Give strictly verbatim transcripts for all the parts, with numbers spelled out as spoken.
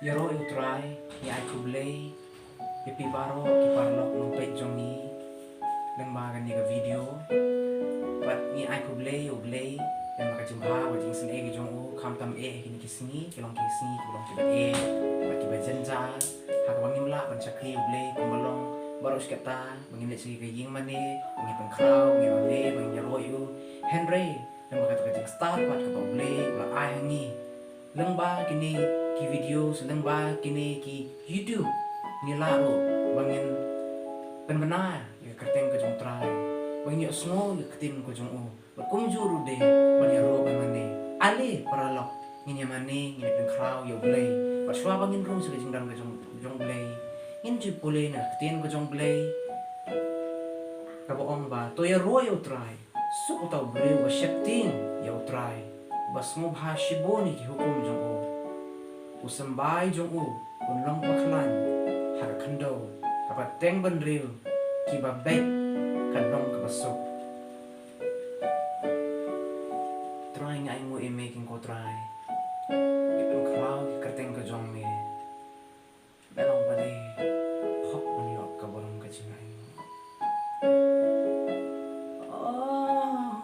Ïaroh ïa U Trai, ngi ai khublei ïa phi baroh ki paralok nongpeit jong ngi lyngba kane ka video. Bad ngi ai khublei ïa U Blei lyngba ka jingbha bad jingsngewsih ka jong u, khamtam eh ha kine ki sngi, ki long ki sngi kiba long kiba eh bad kiba jynjar, ha kaba ngim lah ban shakri ïa U Blei kumba long baroh shi katta, ba ngin leit sha ka ïing mane, ba ngin pynkhraw, ba ngin mane, ba ngin ïaroh ïa u. Hynrei lyngba kata ka jingstad pat kaba U Blei u la ai ha ngi lyngba kine ki video, lyngba kine ki YouTube, ngi lah ruh ba ngin pynbna ïa ka kyrteng ka jong U Trai, ba ngin ïohsngew ïa ka ktien ka jong u. Bad kumjuh ruh de ban ïaroh ban mane. Ale paralok, ngin ïa mane, ngin ïa pynkhraw ïa U Blei. Bad shuwa ba ngin rung sha ka jingdon ka jong, jong U Blei, ngin ju pule na ka ktien ka jong U Blei kaba ong ba, to ïaroh ïa U Trai. Suk uta u briew uba sheptieng ïa U Trai, uba sngewbha shibun ïa ki hukum jong u. U symbai jong u un long bakhlaiñ ha ka khyndew, ka pateng bynriew kiba beit kan long kaba suk. Trai, ngi ainguh ïa me, King ko Trai. Ngi pynkhraw ïa ka kyrteng ka jong me. Me long ba dei hok ban ïoh ka burom ka jingainguh. Oh,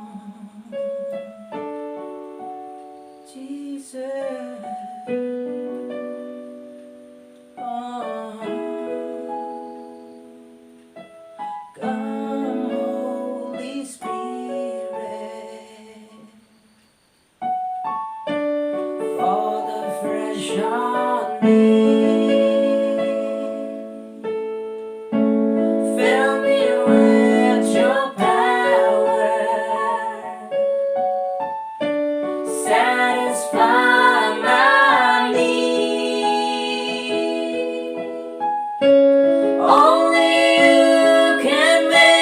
Jesus. Oh, come, Holy Spirit. Fall afresh on me. Fill me with your power. Satisfy my need. Only you can make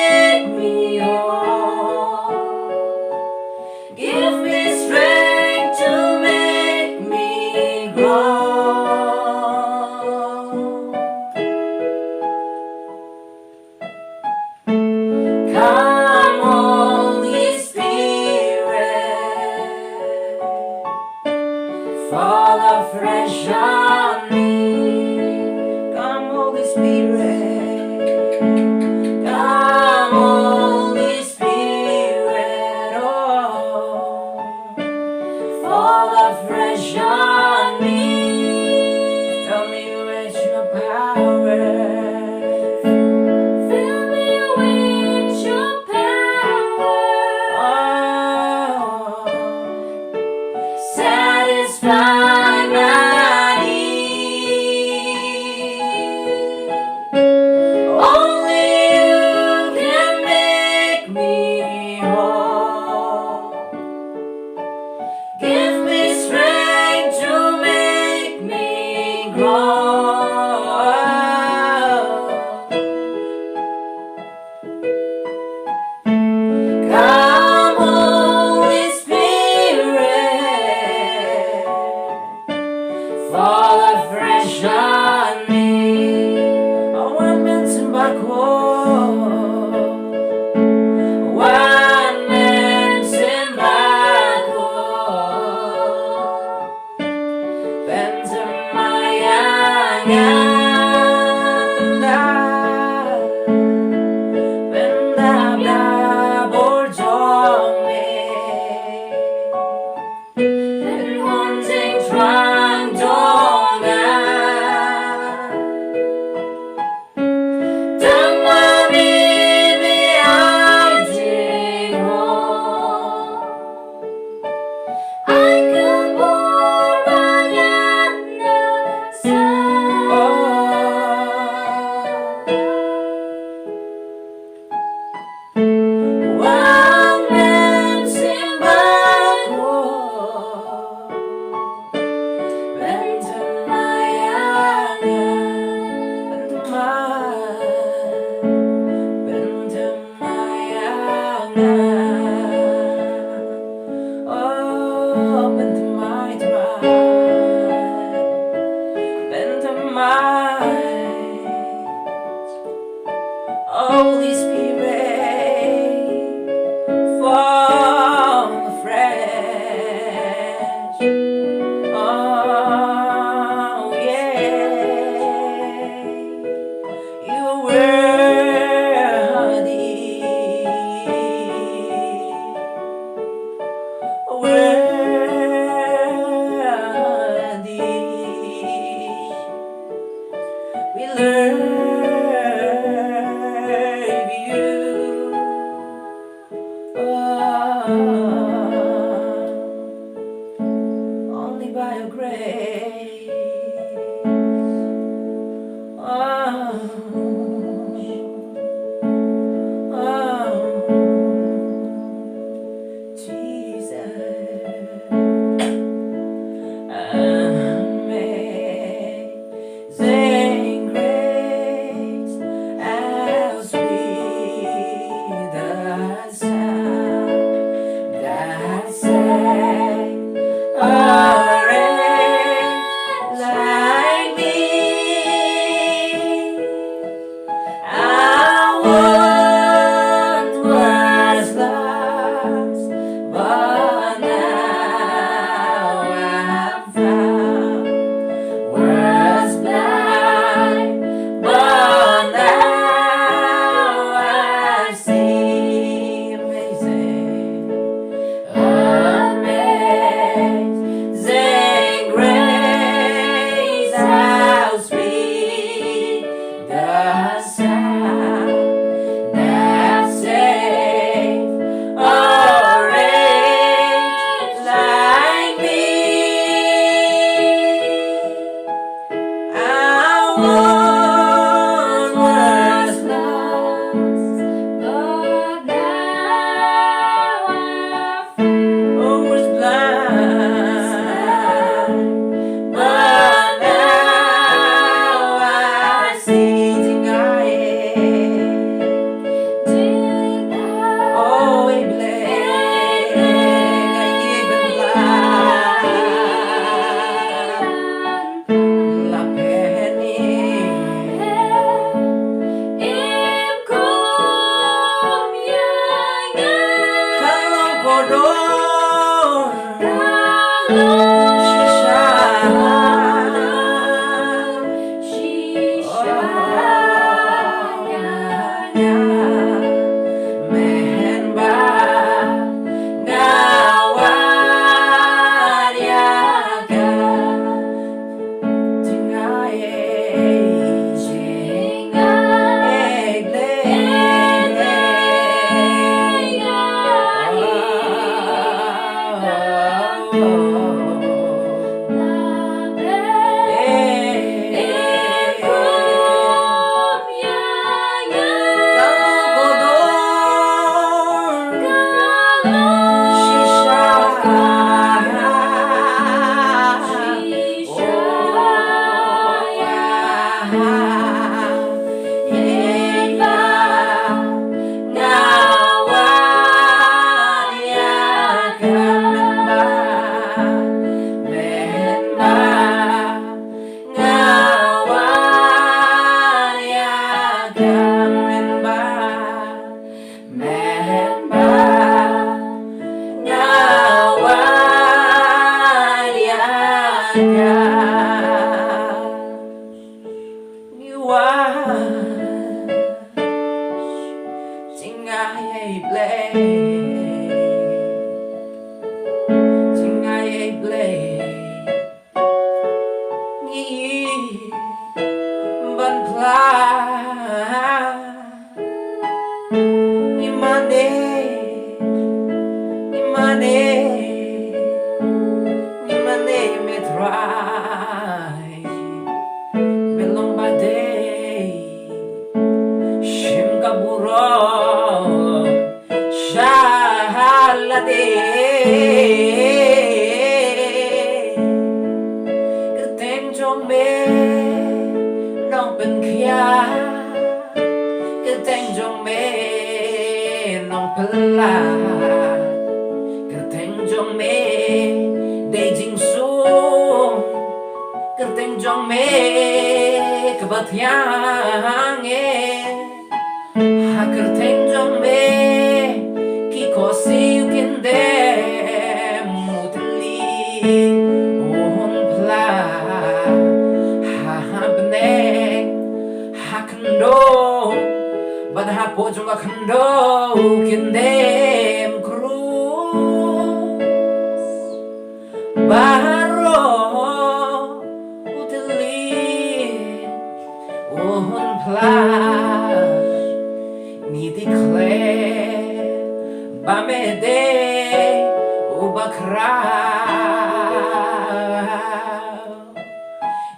Jngai ei Blei, jngai ei Blei, ngi ban phla. Ngi mane, ngi mane, ngi mane me Trai. Me long ba dei shim ka burom sha lade. Kyrteng jong me nongpynkhia, kyrteng jong me nongpynlah, kyrteng jong me dei jingsuk, kyrteng jong me kaba thiang eh. Ha kyrteng jong me ki khohsiew kin dem u thylli un phla. Ha, ha bneng, ha khyndew bad hapoh jong ka khyndew kin dem khrus. Baroh u thylli un phla. Ngi declare ba me dei uba khraw.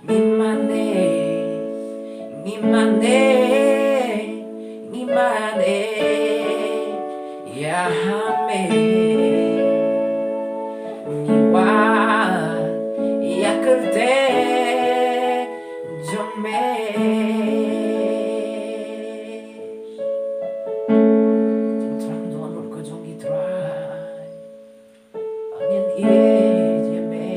Ngi mane, ngi mane, ngi mane ïa me. Ngi wad ïa kyrteng jong me. Jingthrang dohnud ka jong ngi Trai. Ngin ïeit ïa me.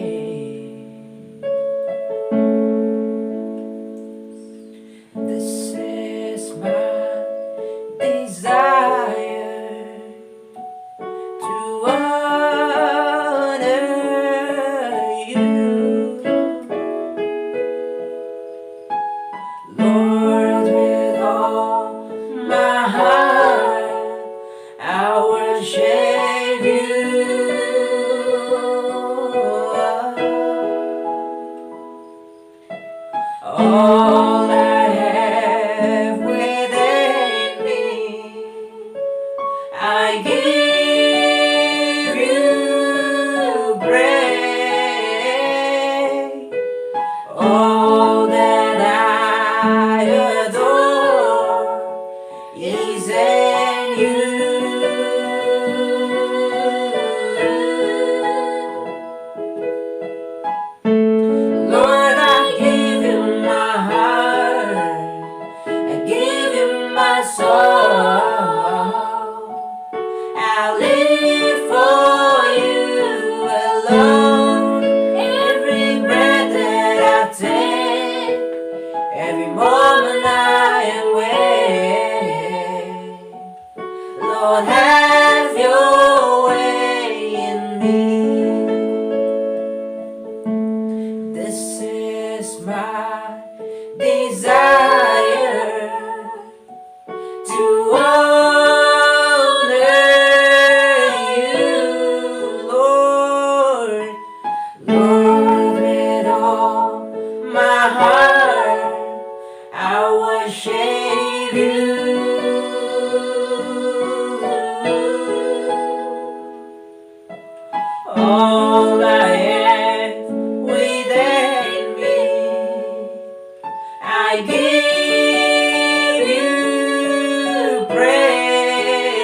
This is my desire to honor you, Lord, with all my heart. I worship you. All I have within me, I give you praise. All that I adore is in you. Lord, I give you my heart, I give you my soul. I live for you alone. Every breath that I take, every moment I am awake, Lord, have your way in me. This is my desire to honor you, Lord. Lord, with all my heart, I worship you. All I have within me, I give you praise.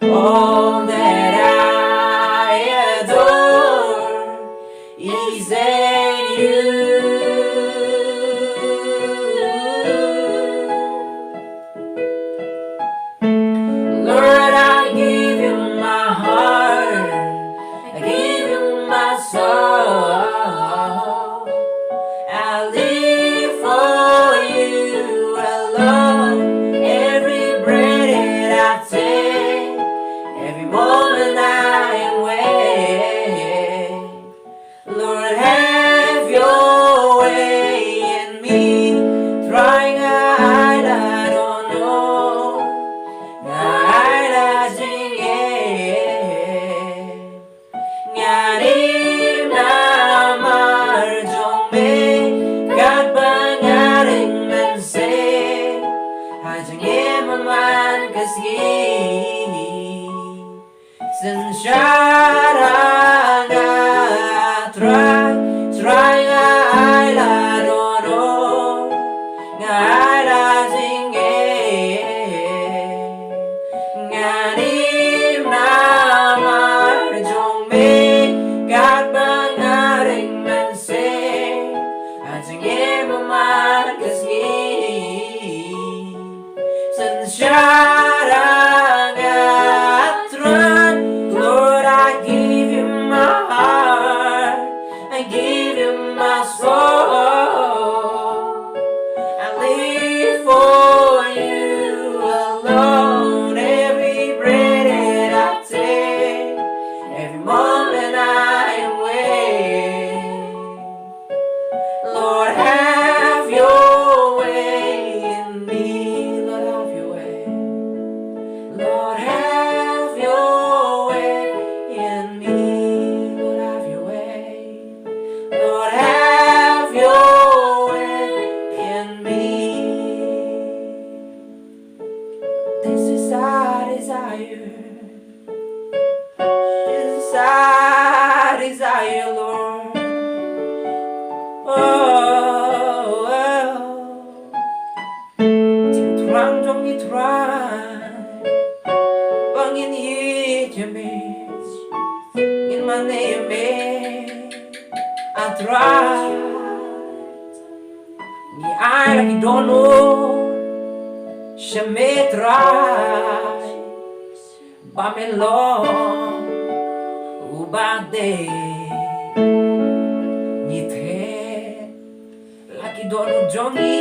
All that I adore is in you. Lord, I give you my heart, I give you my soul. I live for you alone. Every breath that I take, Jingim man ka sngi. Synshar ha nga Trai, Trai nga ai la dohnud, nga ai la jingim. Ngan im namar jong me katba nga ring mynsiem. Ha jingim man ka sngi. Synshar ha nga Trai, Lord, I give you my heart, I give you my soul. I live for you alone. Every breath that I take, every moment I am awake, Lord, have your way in me. Lord, have your way. Lord, have your way in me. Lord, have your way. Lord, have your way in me. This is our desire. This is our desire, Lord. Oh, oh. Jingthrang jong ngi Trai, ba ngin ïeit ïa me, ngin mane ïa me, ah Trai. Ngi ai la ki dohnud sha me Trai, ba me long uba dei. Ngi theh la ki dohnud jong ngi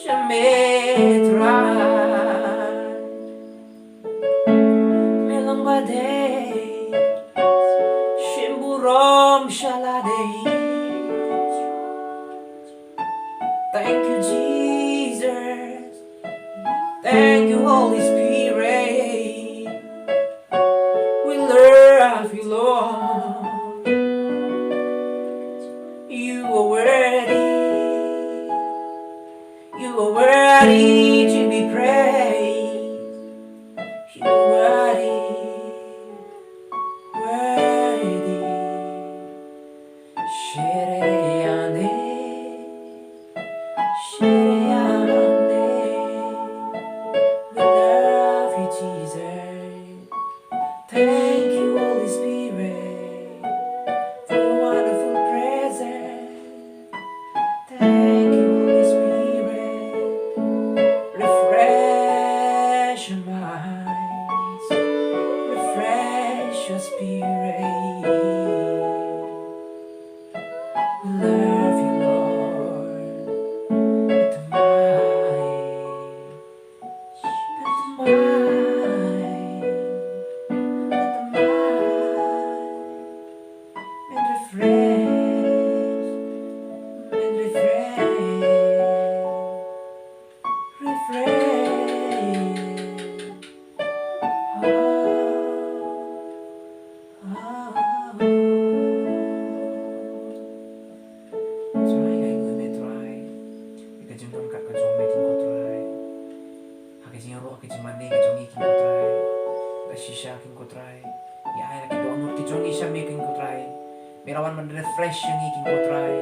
sha me Trai. Me long ba dei, shim burom sha lade. Thank you, Jesus. Thank you, Holy Spirit. We love you, Lord. You are worthy. You are worthy to be praised. You are worthy, worthy. Shireyane, shireyane. We love you, Jesus. Thank you, Holy Spirit, for your wonderful presence. Thank you, Holy Spirit. Refresh our minds. Refresh your spirit. We love you, Lord. Let the mind, let the mind, let the mind refresh, refresh. Refresh. Oh, oh, oh. Trai, ngi ainguh ïa me Trai, ïa ka jingdonkam ka jong me King ko Trai. Ha ka jingïaroh, ha ka jingmane ka jong ngi King ko Trai. Ka shisha King ko Trai. Ngi ai la ki dohnud ki jong ngi sha me King ko Trai. Me la wan ban refresh ïa ngi King ko Trai.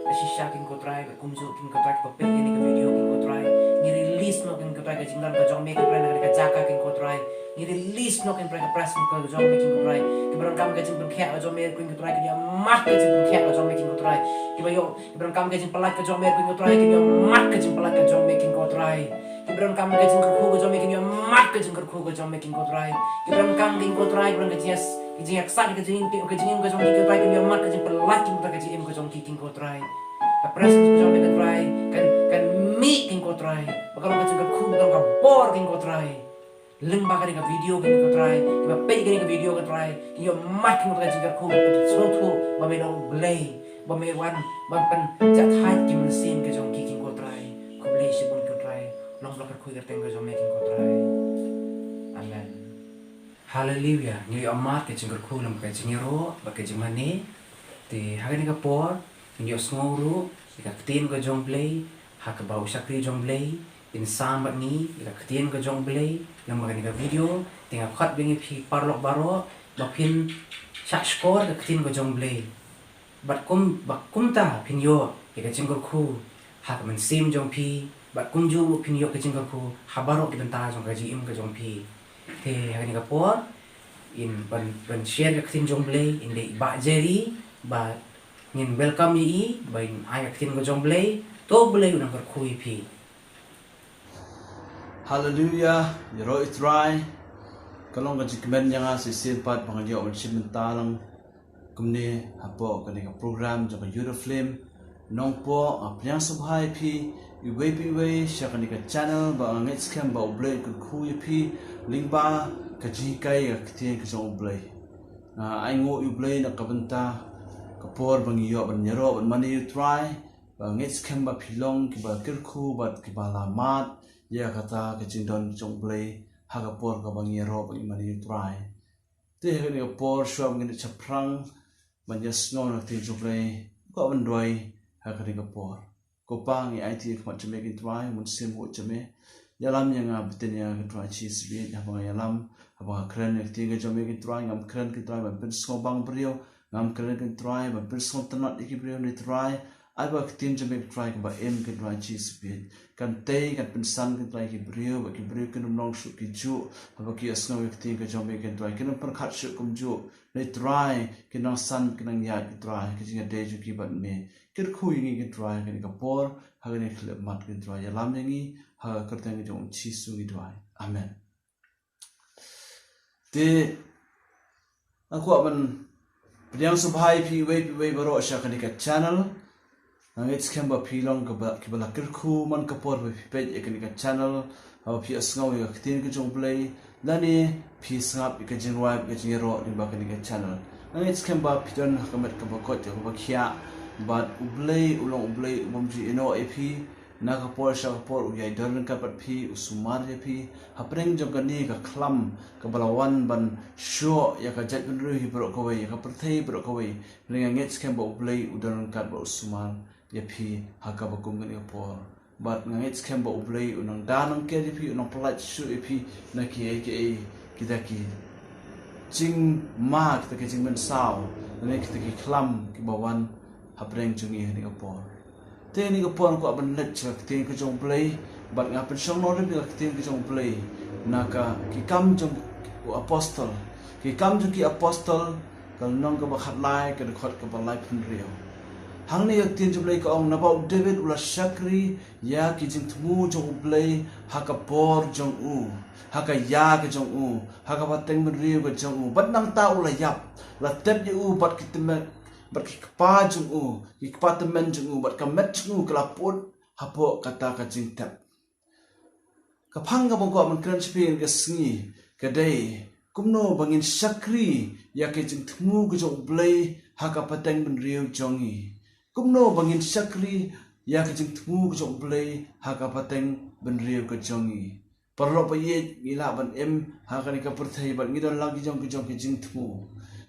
Ka shisha King ko Trai, bad kumjuh King ko Trai, kiba peit ïa kane ka video King ko Trai. Ngi release noh King ko Trai ka jingdon ka jong me King ko Trai, na kane ka jaka King ko Trai. Ngi release noh King ko Trai ka presence ka jong me King ko Trai. Kiba donkam ka jingpynkhiah ka jong me King ko Trai, kin ïoh mad ka jingpynkhiah ka jong me King ko Trai. Kiba ïoh Kiba donkam ka jingpyllait ka jong me King ko Trai, kin ïoh mad ka jingpyllait ka jong me King ko Trai. Kiba donkam ka jingkyrkhu ka jong me, kin ïoh mad ka jingkyrkhu ka jong me King ko Trai. Kiba donkam King ko Trai, kiba donkam ka jingïas, ka jingïaksaid, ka jingim, ka jingim ka jong ki King ko Trai, kin ïoh mad ka jingpyllait King ko Trai, ka jingim ka jong ki King ko Trai. Ka presence ka jong me King ko Trai, kan, kan mih King ko Trai. Ba ka long ka jingkyrkhu, ba ka long ka bor King ko Trai. Lyngba kane ka video King ko Trai, kiba peit kane ka video King ko Trai, kin ïoh mad King ko Trai ka jingkyrkhu, ka jingsngewthuh ba me long U Blei, ba me wan ban pynjahthait ki mynsiem ka jong ki King ko Trai. Khublei shibun King ko Trai, long ba la kyrkhu ïa ka kyrteng ka jong me King ko Trai. Amen. Haleluya. Ngi ïoh mad ka jingkyrkhu lyngba ka jingïaroh bad ka jingmane. Te ha kane ka por ngin ïohsngew ruh ïa ka ktien ka jong U Blei. Ha kaba u shakri jong Blei, phin sam bad ngi ïa ka ktien ka jong Blei, lyngba kane ka video, te nga khot biang ïa phi paralok baroh, ba phin shah shkor ka ktien ka jong Blei. Bad kum, ba kumta phin ïoh ïa ka jingkyrkhu ha ka mynsiem jong phi, bad kumjuh ruh phin ïoh ka jingkyrkhu ha baroh ki bynta jong ka jingim ka jong phi. Te ha kane ka por, in ban, ban share ka ktien jong Blei, in dei i Bah Jerry, ba ngin welcome ïa i, ba in ai ka ktien ka jong Blei, to Blei un nang kyrkhu ïa phi. Haleluya, ïaroh ïa u Trai. Ka long ka jingkmen ïa nga shisien pat ba nga ïoh ban shim bynta lang kumne hapoh kane ka program jong ka Youth Aflame. Nongpoh, nga pdiang sngewbha ïa phi iwei pa iwei sha kane ka channel, ba nga ngeit skhem ba U Blei un kyrkhu ïa phi lyngba ka jinghikai ka ktien ka jong U Blei. Nga ainguh ïa U Blei na ka bynta ka por ba ngi ïoh ban ïaroh ban mane ïa u Trai, ba nga ngeit skhem ba phi long kiba kyrkhu bad kiba la mad ïa kata ka jingdon jong U Blei ha ka por kaba ngi ïaroh ba ngi mane ïa u Trai. Te ha kane ka por shuwa ba ngin ïa shaphrang ban ïasngew na ka ktien jong U Blei, kwah ban duwai ha kane ka por. Ko Pa, ngi aiti ïa ka khmat jong me ko Trai, Mynsiem Bakhuid jong me. Ïalam ïa nga, bteng ïa nga ko Trai Jisu, haba nga ïalam, haba nga kren ïa ka ktien ka jong me ko Trai, ngam kren ko Trai ban pynsngewbang briew, ngam kren ko Trai ban pynsngewtynnat ïa ki briew, ko Trai. Ai ba ka ktien jong me ko Trai kaba im ko Trai Jisu, kan tei, kan pynsan ko Trai ki briew, ba ki briew kin ym long shuh kijuh haba ki ïasngew ïa ka ktien ka jong me ko Trai, kin ym pyrkhat shuh kumjuh, ko Trai, kin nang san, kin nang ïaid ko Trai, ka jingïadei jong ki bad me. Kyrkhu ïa ngi ko Trai ha kane ka por, ha kane ka khyllipmat ko Trai, ïalam ïa ngi ha ka kyrteng jong U Jisu ngi duwai. Amen. Te nga kwah ban pdiang sngewbha ïa phi iwei pa iwei baroh sha kane ka channel. Nga ngeit skhem ba phi long kiba, kiba la kyrkhu man ka por ba phi peit ïa kane ka channel, haba phi ïasngew ïa ka ktien ka jong U Blei, lane phi sngap ïa ka jingrwai, ka jingïaroh lyngba kane ka channel. Nga ngeit skhem ba phi don ha ka met kaba koit kaba khiah, bad U Blei u long U Blei u bym ju ïehnoh ïa phi, na ka por sha ka por u ïai don ryngkat bad phi, u sumar ïa phi hapdeng jong kane ka khlam kaba la wan ban shoh ïa ka jaitbynriew hi baroh kawei, ïa ka pyrthei baroh kawei. Nga ngeit skhem ba U Blei u don ryngkat bad u sumar ïa phi ha kaba kum kane ka por. Bad nga ngeit skhem ba U Blei u nang da nang ker ïa phi, u nang pyllait shuh ïa phi na kiei kiei kita ki jingma, kita ki jingmynsaw, lane kita ki khlam kiba wan hapdeng jong ngi ha kane ka por. Te ha kane ka por nga kwah ban leit sha ka ktien ka jong U Blei, bad nga pynshong noh rim ïa ka ktien ka jong U Blei na ka Ki Kam jong u Apostol. Ki Kam jong ki Apostol, ka lynnong kaba khatlai, ka dkhot kaba laiphew hynriew. Hangne ka ktien jong U Blei ka ong, naba u David u la shakri ïa ki jingthmu jong U Blei ha ka bor jong u, ha ka ïa ka jong u, ha ka pateng bynriew ka jong u. Bad nangta u la ïap, la tep ïa u bad ki tymmen, bad ki kpa jong u, ki kpa tymmen jong u, bad ka met jong u ka la put hapoh kata ka jingtep. Ka phang kaba nga kwah ban kren sha phi ha kane ka sngi ka dei, kumno ba ngin shakri ïa ka jingthmu ka jong U Blei ha ka pateng bynriew jong ngi. Kumno ba ngin shakri ïa ka jingthmu ka jong U Blei ha ka pateng bynriew ka jong ngi. Paralok ba ïeit, ngi lah ban im ha kane ka pyrthei bad ngi don la ki jong ki jong ki jingthmu.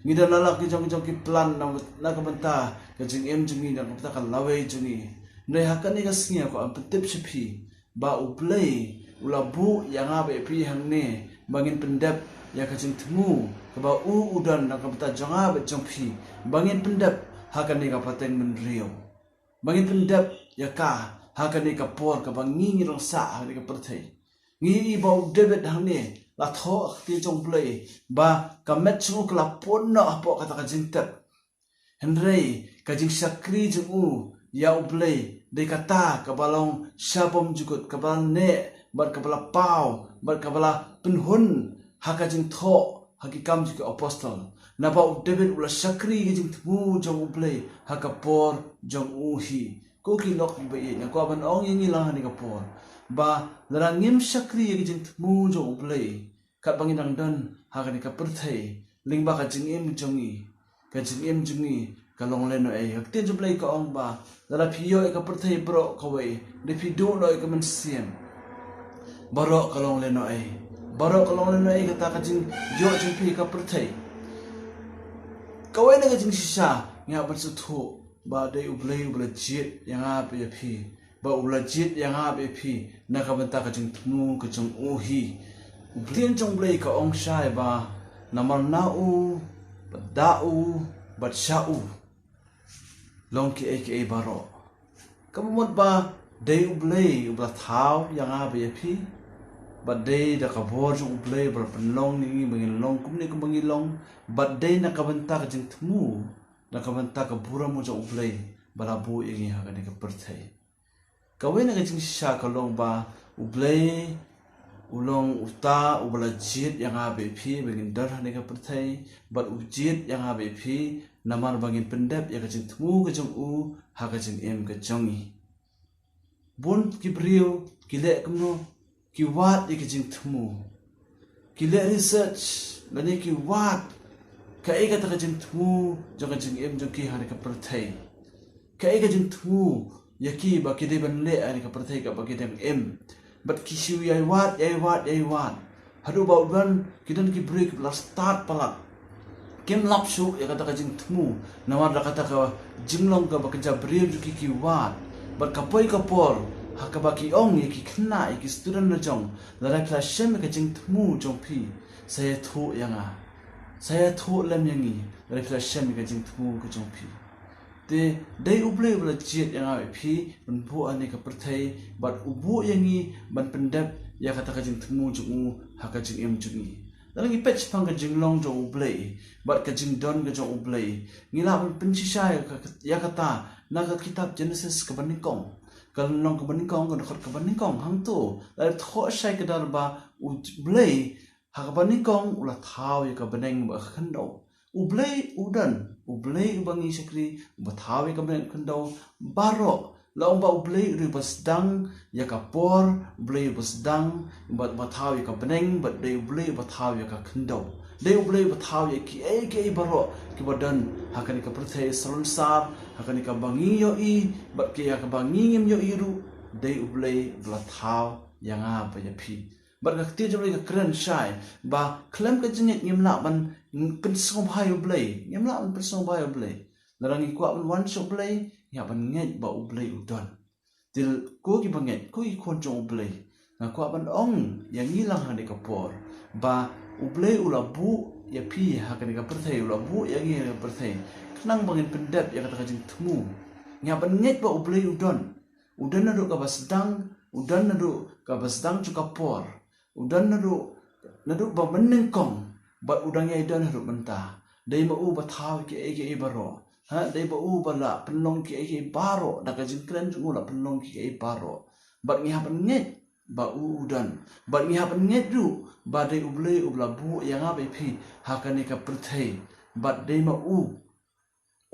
Ngi don la ki jong ki jong ki plan na, na ka bynta ka jingim jong ngi, na ka bynta ka lawei jong ngi. Hynrei ha kane ka sngi nga kwah ban pyntip sha phi ba U Blei u la buh ïa nga bad ïa phi hangne ba ngin pyndep ïa ka jingthmu kaba u u don na ka bynta jong nga bad jong phi, ba ngin pyndep ha kane ka pateng bynriew, ba ngin pyndep ïa ka ha kane ka por kaba ngi ngi rung sah ha kane ka pyrthei. Ngi ïohi ba u David hangne la thoh ha ka ktien jong U Blei ba ka met jong u ka la pun noh hapoh kata ka jingtep. Hynrei ka jingshakri jong u ïa U Blei dei kata kaba long sha bymjukut, kaba la neh bad kaba la paw bad kaba la pynhun ha ka jingthoh ha Ki Kam jong ki Apostol. Naba u David u la shakri ka jingthmu jong U Blei ha ka por jong u hi. Ko ki lok ba ïeit, nga kwah ban ong ïa ngi lang ha kane ka por ba lada ngim shakri ïa ka jingthmu jong U Blei, katba ngi dang don ha kane ka pyrthei, lyngba ka jingim jong ngi, ka jingim jong ngi ka long lehnohei. Ka ktien jong U Blei ka ong ba lada phi ïoh ïa ka pyrthei baroh kawei, hynrei phi duh noh ïa ka mynsiem, baroh ka long lehnohei. Baroh ka long lehnohei kata ka jingïoh jong phi ïa ka pyrthei. Kawei na ka jingshisha ngi hap ban sngewthuh ba dei U Blei uba la jied ïa nga bad ïa phi. ba u la jied ïa nga bad ïa phi na ka bynta ka jingthmu ka jong u hi. U ktien jong u Blei ka ong shai ba namar na u, bad da u, bad sha u long kiei kiei baroh. Ka mut ba dei u Blei uba la thaw ïa nga bad ïa phi, bad dei da ka bor jong u Blei ba la pynlong ïa ngi ba ngin long kumne kumba ngi long, bad dei na ka bynta ka jingthmu, na ka bynta ka burom jong u Blei ba la buh ïa ngi ha kane ka pyrthei. Kawei na ka jingshisha ka long ba u Blei u long uta uba la jied ïa nga bad ïa phi ba ngin don ha kane ka pyrthei, bad u jied ïa nga bad ïa phi namar ba ngin pyndep ïa ka jingthmu ka jong u ha ka jingim ka jong ngi. Bun ki briew ki leh kumno, ki wad ïa ka jingthmu, ki leh research lane ki wad kaei kata ka jingthmu jong ka jingim jong ki ha kane ka pyrthei. Kaei ka jingthmu ïa ki ba ki dei ban leh ha kane ka pyrthei kaba ki dang im. Bad ki shu ïai wad, ïai wad, ïai wad, haduh ba u don, ki don ki briew kiba la stad palat. Kim lap shuh ïa kata ka jingthmu namar da kata ka jinglong kaba kynja briew jong ki ki wad. Bad ka poi ka por ha kaba ki ong ïa ki khynnah, ïa ki student la jong, lada phi la shem ïa ka jingthmu jong phi, sa ïathuh ïa nga, sa ïathuh lem ïa ngi lada phi la shem ïa ka jingthmu ka jong phi. Te dei u Blei uba la jied ïa nga bad ïa phi ban buh ha kane ka pyrthei, bad u buh ïa ngi ban pyndep ïa kata ka jingthmu jong u ha ka jingim jong ngi. Lada ngi peit shaphang ka jinglong jong u Blei bad ka jingdon ka jong u Blei, ngi lah ban pynshisha ïa ka, ïa kata na ka kitab Genesis kaba nyngkong, ka lynnong kaba nyngkong, ka dkhot kaba nyngkong. Hangto la thoh shai kdar ba u Blei ha kaba nyngkong u la thaw ïa ka bneng bad ka khyndew. U Blei u don, u Blei uba ngi shakri, uba thaw ïa ka bneng khyndew baroh. La ong ba u Blei u dei uba sdang ïa ka por, u Blei uba sdang, uba, uba thaw ïa ka bneng, bad dei u Blei uba thaw ïa ka khyndew. Dei u Blei uba thaw ïa kiei kiei baroh kiba don ha kane ka pyrthei salonsar, ha kane kaba ngi ïohi bad ki ïa kaba ngi ngim ïohi ruh. Dei u Blei uba la thaw ïa nga bad ïa phi. Bad ka ktien jong u Blei ka kren shai ba khlem ka jingngeit ngim lah ban pynsngewbha ïa u Blei, ngim lah ban pynsngewbha ïa u Blei. Lada ngi kwah ban wan sha u Blei, ngi hap ban ngeit ba u Blei u don. Te ko kiba ngeit, ko ki khun jong u Blei, nga kwah ban ong ïa ngi lang ha kane ka por ba u Blei u la buh ïa phi ha kane ka pyrthei, u la buh ïa ngi ha kane ka pyrthei khnang ba ngin pyndep ïa kata ka jingthmu. Ngi hap ban ngeit ba u Blei u don. U don naduh kaba sdang, u don naduh kaba sdang jong ka por, u don naduh, naduh ba mynnyngkong, bad u dang ïai don haduh mynta. Dei ma u ba thaw kiei kiei baroh. Ha, dei ma u ba la pynlong kiei kiei baroh, da ka jingkren jong u la pynlong kiei kiei baroh. Bad ngi hap ban ngeit ba u u don. Bad ngi hap ban ngeit ruh ba dei u Blei uba la buh ïa nga bad ïa phi ha kane ka pyrthei. Bad dei ma u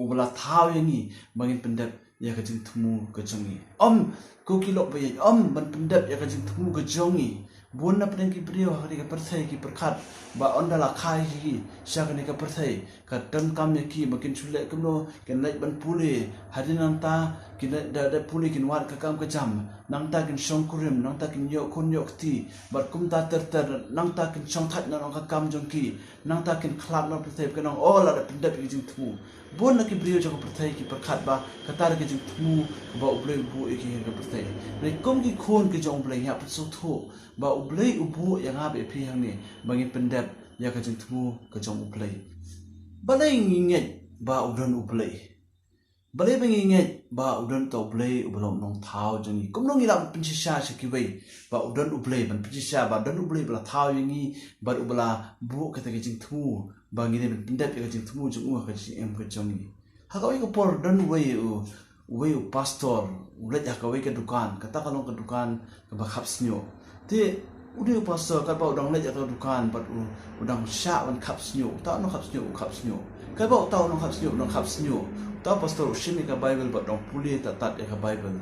uba la thaw ïa ngi ba ngin pyndep ïa ka jingthmu ka jong ngi. Ym, ko ki lok ba ïeit, ym ban pyndep ïa ka jingthmu ka jong ngi. Bun na pdeng ki briew ha kane ka pyrthei ki pyrkhat ba ynda la kha ïa ki sha kane ka pyrthei, ka donkam ïa ki ba kin shu leh kumno, kin leit ban pule. Hadien nangta kin leit da, da pule kin wad ka kam ka jam. Nangta kin shongkurim, nangta kin ïoh khun ïoh kti. Bad kumta ter ter, nangta kin shongthait noh noh ka kam jong ki. Nangta kin khlad noh pyrthei, kin ong, o, la da pyndep ïa ka jingthmu. Bun na ki briew jong ka pyrthei ki pyrkhat ba kata dei ka jingthmu kaba u Blei u buh ïa ki ha ka pyrthei. Hynrei kum ki khun ki jong u Blei, ngi hap ban sngewthuh ba u Blei u buh ïa nga bad ïa phi hangne ba ngin pyndep ïa ka jingthmu ka jong u Blei. Balei ngi ngeit ba u don u Blei? Balei ba ngi ngeit ba u don uta u Blei uba long u Nongthaw jong ngi? Kumno ngi lah ban pynshisha sha kiwei ba u don u Blei, ban pynshisha ba don u Blei uba la thaw ïa ngi bad uba la buh kata ka jingthmu ba ngi dei ban pyndep ïa ka jingthmu jong u ha ka jingim ka jong ngi? Ha kawei ka por don uwei u, uwei u pastor u leit ha kawei ka dukan, kata ka long ka dukan kaba khap shñiuh. Te u dei u pastor, katba u dang leit ha ka dukan bad u, u dang shah ban khap shñiuh, uta u nongkhap shñiuh u khap shñiuh. Katba uta u nongkhap shñiuh u dang khap shñiuh, uta u pastor u shim ïa ka Baibl bad u dang pule tad tad ïa ka Baibl.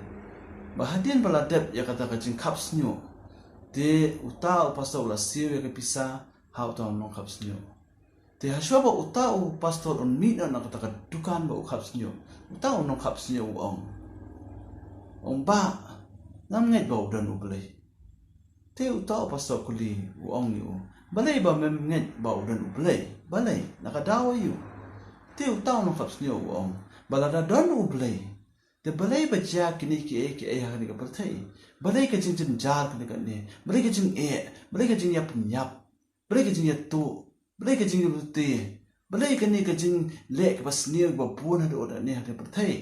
Bad hadien ba la dep ïa kata ka jingkhap shñiuh, te uta u pastor u la siew ïa ka pisa ha uta u nongkhap shñiuh. Te hashwa ba uta u pastor un mih noh na kata ka dukan ba u khap shñiuh, uta u nongkhap shñiuh u ong, ong, "Bah, ngam ngeit ba u don u Blei." Te uta u pastor u kylli, u ong ïa u, "Balei ba mem ngeit ba u don u Blei? Balei? Na ka daw aïu?" Te uta u nongkhap shñiuh u ong ba lada don u Blei, Te balei ba jia kine kiei kiei ha kane ka pyrthei? Balei ka jingjynjar kane kane? Balei ka jingeh? Balei ka jingïapynïap? Balei ka jingïatuh? Balei ka jingïalute? Balei kane ka jingleh kaba sniew ba bun haduh katta ne ha kane ka pyrthei?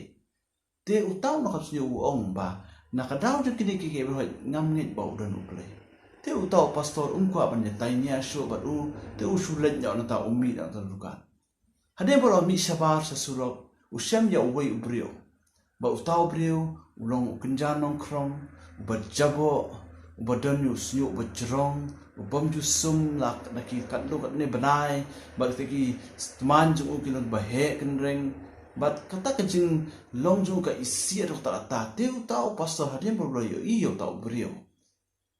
Te uta u nongkhapsniew u ong ba na ka daw jong kine kiei kiei baroh ngam ngeit ba u don U Blei. Te uta u pastor um kwah ban ïatai nia shuh bad u, te u shu leit noh nangta u mih noh nangta u dukan. Hadien ba u la mih shabar sha surok, u shem ïa uwei u briew. Ba uta u briew u long u kynja nongkhrong, uba jaboh, uba don ïa u shñiuh uba jrong, u bym ju sum la da ki katno katne bnai, bad kata ki tymmen jong u ki long ba heh kynreng, bad kata ka jinglong jong u ka isih haduh katta katta. Te uta u pastor hadien ba u la ïohi ïa uta u briew,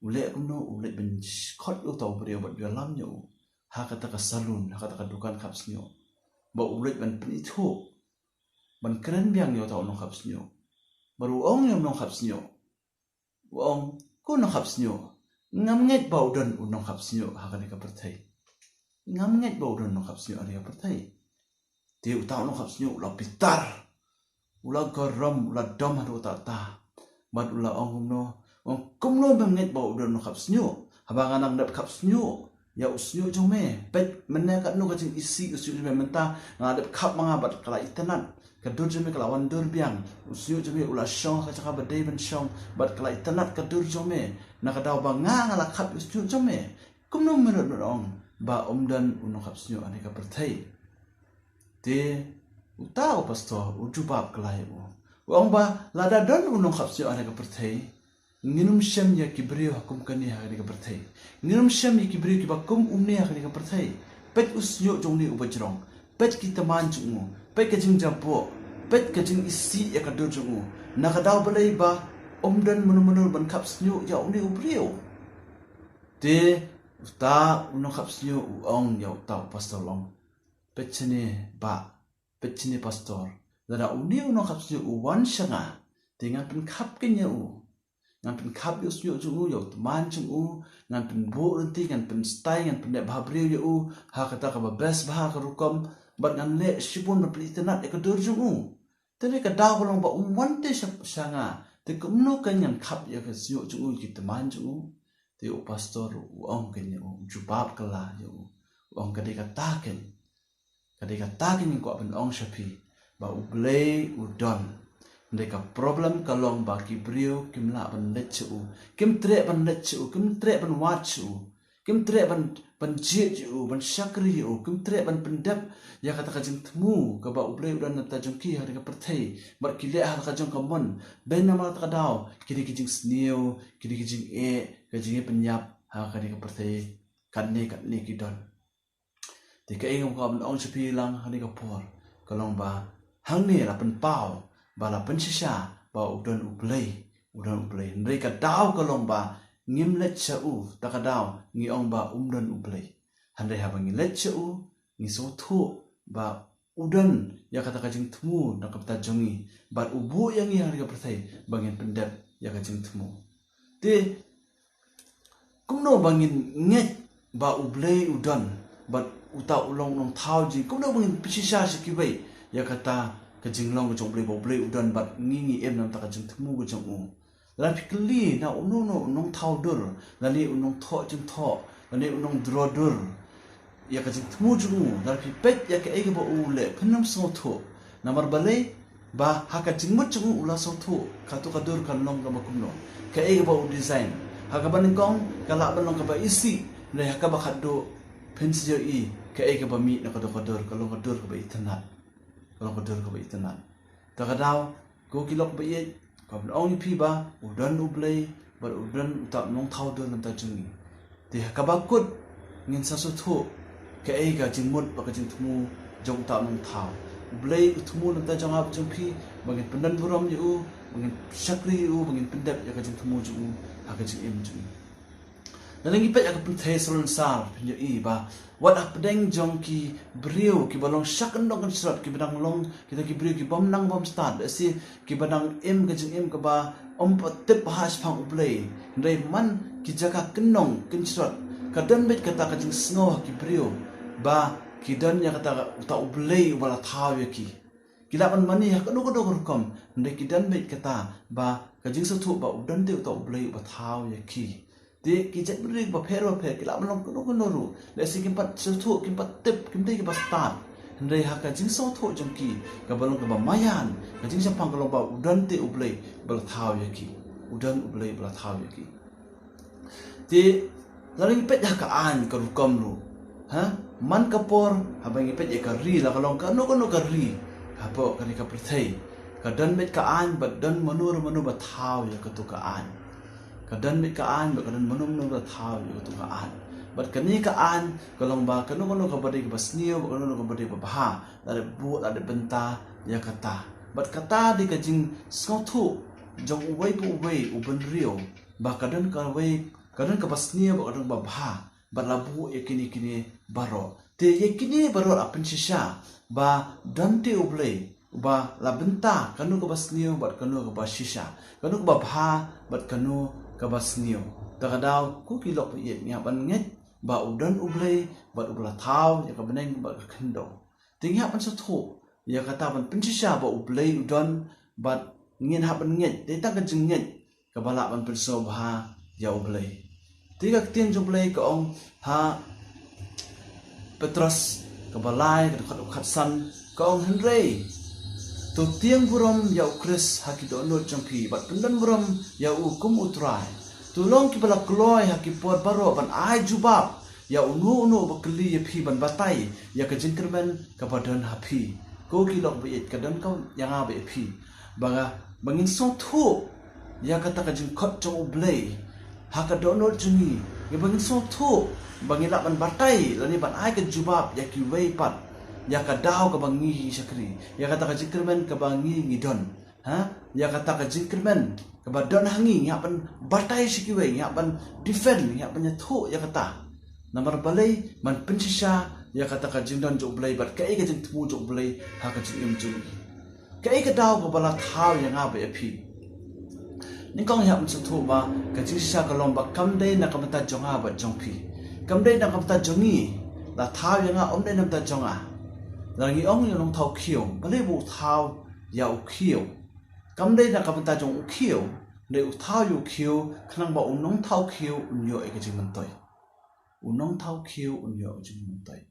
u leh kumno? U leit ban khot ïa uta u briew bad u ïalam ïa u ha kata ka salon, ha kata ka dukan khapsñiuh. Ba u leit ban pynithuh, ban kren biang ïa uta u nongkhapsñiuh. Bad u ong ïa u nongkhapsñiuh, u ong, ko nongkhapsñiuh, ngam ngeit ba u don u nongkhapsñiuh ha kane ka pyrthei. Ngam ngeit ba u don u nongkhapsñiuh ha kane ka pyrthei. Te uta u nongkhapsñiuh u la bitar, u la gorom, u la dom haduh katta katta. Bad u la ong kumno? U ong, kumno mem ngeit ba u don u nongkhapsñiuh haba nga dang dep khapsñiuh ïa u shñiuh jong me? Peit mynne katno ka jingisih u shñiuh jong me, mynta nga dep khap ma nga bad ka la itynnad, ka dur jong me ka la wan dur biang. U shñiuh jong me u la shong ha ka jaka ba dei ban shong bad ka la itynnad ka dur jong me. Na ka daw ba nga, nga la khap ïa u shñiuh jong me, kumno me nud ban ong ba um don u nongkhapsñiuh ha kane ka pyrthei? Te uta u pastor u jubab kylla ïa u, u ong ba lada don u nongkhapsñiuh ha kane ka pyrthei, ngin ym shem ïa ki briew ha kum kane ha kane ka pyrthei. Ngin ym shem ïa ki briew kiba kum une ha kane ka pyrthei. Peit u shñiuh jong une uba jrong, peit ki tymmen jong u, peit ka jingjaboh, peit ka jingisih ïa ka dur jong u. Na ka daw balei ba um don mano mano ban khapsñiuh ïa une u briew? Te uta u nongkhapsñiuh u ong ïa uta u pastor, u ong, peit shane bah, peit shane pastor, lada une u nongkhapsñiuh u wan sha nga, te ngan pynkhap keiñ ïa u. Ngan pynkhap ïa u shñiuh jong u, ïa u tymmen jong u, ngan pynbuh lynti, ngan pynstai, ngan pyndep bhabriew ïa u ha kata kaba best bha ka rukom, bad ngan leh shibun ban pynitynnad ïa ka dur jong u. Te na ka daw ka long ba um wan te sha, sha nga, te kumno keiñ ngan khap ïa ka shñiuh jong u, ki tymmen jong u? Te u pastor u ong keiñ ïa u, u jubab kylla ïa u, u ong, ka dei kata keiñ, ka dei kata keiñ ngi kwah ban ong sha phi ba U Blei u don. Hynrei ka problem ka long ba ki briew kim lah ban leit sha u, kim treh ban leit sha u, kim treh ban wad sha u, kim treh ban, ban jied ïa u, ban shakri ïa u, kim treh ban pyndep ïa kata ka jingthmu kaba U Blei u don na ka bynta jong ki ha kane ka pyrthei. Bad ki leh ha kata ka jong ka mon, bad namar kata ka daw ki dei ki jingsniew, ki dei ki jingeh, ka jingïapynïap ha kane ka pyrthei, katne katne ki don. Te kaei kaba ngan ong sha phi lang ha kane ka por ka long ba hangne la pynpaw, ba la pynshisha ba u don U Blei, u don U Blei. Hynrei ka daw ka long ba ngim leit sha u, ta ka daw ngi ong ba um don U Blei. Hynrei haba ngi leit sha u, ngi sngewthuh ba u don ïa kata ka jingthmu na ka bynta jong ngi, bad u buh ïa ngi ha kane ka pyrthei ba ngin pyndep ïa ka jingthmu. Te kumno ba ngin ngeit ba U Blei u don, bad uta u long u nongthaw jingim, kumno ba ngin pynshisha sha kiwei ïa kata ka jinglong ka jong U Blei, ba U Blei u don bad ngi ngi im na ka bynta ka jingthmu ka jong u? Lada phi kylli na uno uno u nongthaw dur, lane u nongthoh jingthoh, lane u nongdro dur ïa ka jingthmu jong u, lada phi peit ïa kaei kaba u leh, phin ym sngewthuh. Namar balei? Ba ha ka jingmut jong u u la sngewthuh kato ka dur kan long kaba kumno, kaei kaba u design. Ha kaba nyngkong ka lah ban long kaba isih, hynrei ha kaba khatduh phin sa ïohi kaei kaba mih na kato ka dur, ka long ka dur kaba itynnad, ka long ka dur kaba itynnad. Ta ka daw, ko ki lok ba ïeit, ka ban ong ïa phi ba u don U Blei, bad u don uta u nongthaw dur na ka bynta jong ngi. Te ha kaba kut ngin sa sngewthuh kaei ka jingmut bad ka jingthmu jong uta u nongthaw. U Blei u thmu na ka bynta jong nga bad jong phi ba ngin pyndon burom ïa u, ba ngin shakri ïa u, ba ngin pyndep ïa ka jingthmu jong u ha ka jingim jong ngi. Lada ngi peit ïa ka pynthei Salonsar, phin ïohi ba wat hapdeng jong ki briew kiba long sha kyndong kynshrot, kiba dang long kita ki briew ki bym nang bym stad, lehse kiba dang im ka jingim kaba ym pat tip ha shaphang U Blei, hynrei man ki jaka kyndong kynshrot, ka don beit kata ka jingsngew ha ki briew ba ki don ïa kata, uta U Blei uba la thaw ïa ki. Ki lah ban mane ha kano kano ka rukom, hynrei ki don beit kata ba ka jingsngewthuh ba u don te uta U Blei uba thaw ïa ki. Te ki jaitbynriew bapher bapher ki lah ban long kano kano ruh. Lehse kim pat sngewthuh, kim pat tip, kim dei kiba stad. Hynrei ha ka jingsngewthuh jong ki, kaba long kaba maïan, ka jingshemphang ka long ba u don te U Blei ba la thaw ïa ki. U don U Blei ba la thaw ïa ki. Te lada ngi peit ha ka aiñ ka rukom ruh, ha, man ka por haba ngi peit ïa ka ri, la ka long kano kano ka ri, hapoh kane ka pyrthei, ka don beit ka aiñ bad don mano re mano ba thaw ïa kato ka aiñ. Ka don beit ka aiñ bad ka don mano mano ba thaw ïa kato ka aiñ. Bad kane ka aiñ ka long ba kano kano kaba dei kaba sniew bad kano kano kaba dei ba bha, la dep buh, la dep bynta ïa kata. Bad kata dei ka jingsngewthuh jong uwei pa uwei u bynriew ba ka don kawei, ka don kaba sniew bad ka don kaba bha, bad la buh ïa kine kine baroh. Te ïa kine baroh la pynshisha ba don te U Blei uba la bynta kano kaba sniew bad kano kaba shisha, kano kaba bha bad kano kaba sniew. Ta ka daw ko ki lok ba ïeit, ngi hap ban ngeit ba u don U Blei bad uba la thaw ïa ka bneng bad ka khyndew. Te ngi hap ban sngewthuh ïa kata, ban pynshisha ba U Blei u don, bad ngin hap ban ngeit. Dei tang ka jingngeit kaba lah ban pynsngewbha ïa U Blei. Te ka ktien jong U Blei ka ong ha Petros kaba lai, ka dkhot khatsan, ka ong, hynrei to tieng burom ïa U Khrist ha ki dohnud jong phi bad pyndon burom ïa u kum U Trai. To long kiba la kloi ha ki por baroh ban ai jubab ïa uno uno uba kylli ïa phi ban batai ïa ka jingkyrmen kaba don ha phi. Ko ki lok ba ïeit, ka don ka ïa nga bad ïa phi ba, ba ngin sngewthuh ïa kata ka jingkhot jong U Blei ha ka dohnud jong ngi. Ïa ba ngin sngewthuh ba ngi lah ban batai lane ban ai ka jubab ïa kiwei pat, ïa ka daw kaba ngi shakri, ïa kata ka jingkyrmen kaba ngi ngi don. Ha? Ïa kata ka jingkyrmen kaba don ha ngi, ngi hap ban batai sha kiwei, ngi hap ban defend, ngi hap ban ïathuh ïa kata. Namar balei? Ban pynshisha ïa kata ka jingdon jong U Blei bad kaei ka jingthmu jong U Blei ha ka jingim jong ngi. Kaei ka daw kaba la thaw ïa nga bad ïa phi? Nyngkong ngi hap ban sngewthuh ba ka jingshisha ka long ba kam dei na ka bynta jong nga bad jong phi. Kam dei na ka bynta jong ngi. La thaw ïa nga, ym dei na ka bynta jong nga. La ngi ong ïa u nongthaw khiew, balei ba u thaw ïa u khiew? Kam dei na ka bynta jong u khiew, hynrei u thaw ïa u khiew khnang ba u nongthaw khiew un ïoh ïa ka jingmyntoi. U nongthaw khiew un ïoh ïa ka jingmyntoi.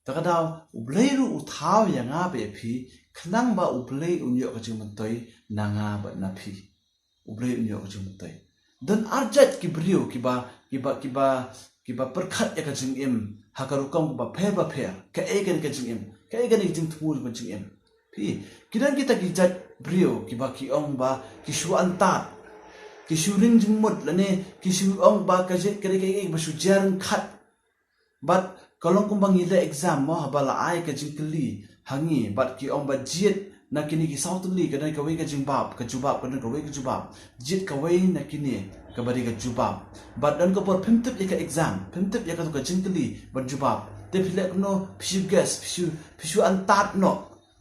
Ta ka daw, U Blei ruh u thaw ïa nga bad ïa phi khnang ba U Blei un ïoh ïa ka jingmyntoi na nga bad na phi. U Blei un ïoh ïa ka jingmyntoi. Don arjait ki briew kiba, kiba, kiba, kiba pyrkhat ïa ka jingim ha ka rukom kaba pher bapher. Kaei kane ka jingim? Kaei kane ka jingthmu jong ka jingim? Phi, ki don kita ki jait briew kiba ki ong ba ki shu antad, ki shu ring jingmut, lane ki shu ong ba ka jait ka dei kaei ba shu jia ryngkhat. Bad ka long kumba ngi leh exam mo, haba la ai ka jingkylli ha ngi bad ki ong ba jied na kine ki saw tylli ka don kawei ka jingjubab, ka jubab, ka don kawei ka jubab. Jied kawei na kine kaba dei ka jubab. Bad don ka por phim tip ïa ka exam, phim tip ïa kato ka jingkylli ban jubab. Te phi leh kumno? Phi shu guess, phi shu, phi shu antad noh.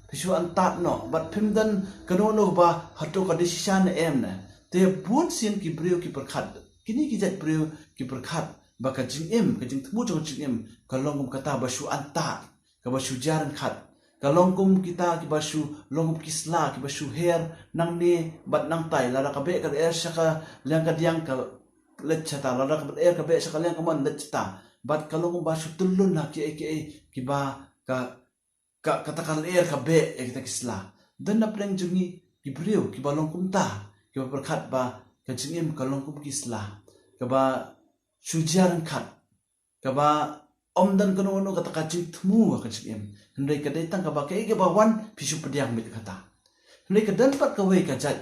Phi shu antad noh bad phim don kano kano ba hato ka dei shisha ne em ne. Te bun sien ki briew ki pyrkhat, kine ki jait briew ki pyrkhat ba ka jingim, ka jingthmu jong ka jingim ka long kum kata ba shu antad, kaba shu jia ryngkhat. Ka long kum kita kiba shu, long kum ki sla kiba shu her nangne bad nangtai, lada ka beh ka er sha ka liang ka diang ka leit shata, lada ka er ka beh sha ka liang ka mon leit shata. Bad ka long kumba shu tyllun ha kiei kiei kiba ka ka, kata ka lyer ka beh ïa kita ki sla. Don na pdeng jong ngi ki briew kiba long kumta, kiba pyrkhat ba ka jingim ka long kum ki sla, kaba shu jia ryngkhat, kaba ym don kano kano kata ka jingthmu ha ka jingim. Hynrei ka dei tang kaba kaei kaba wan phi shu pdiang beit kata. Hynrei ka don pat kawei ka jait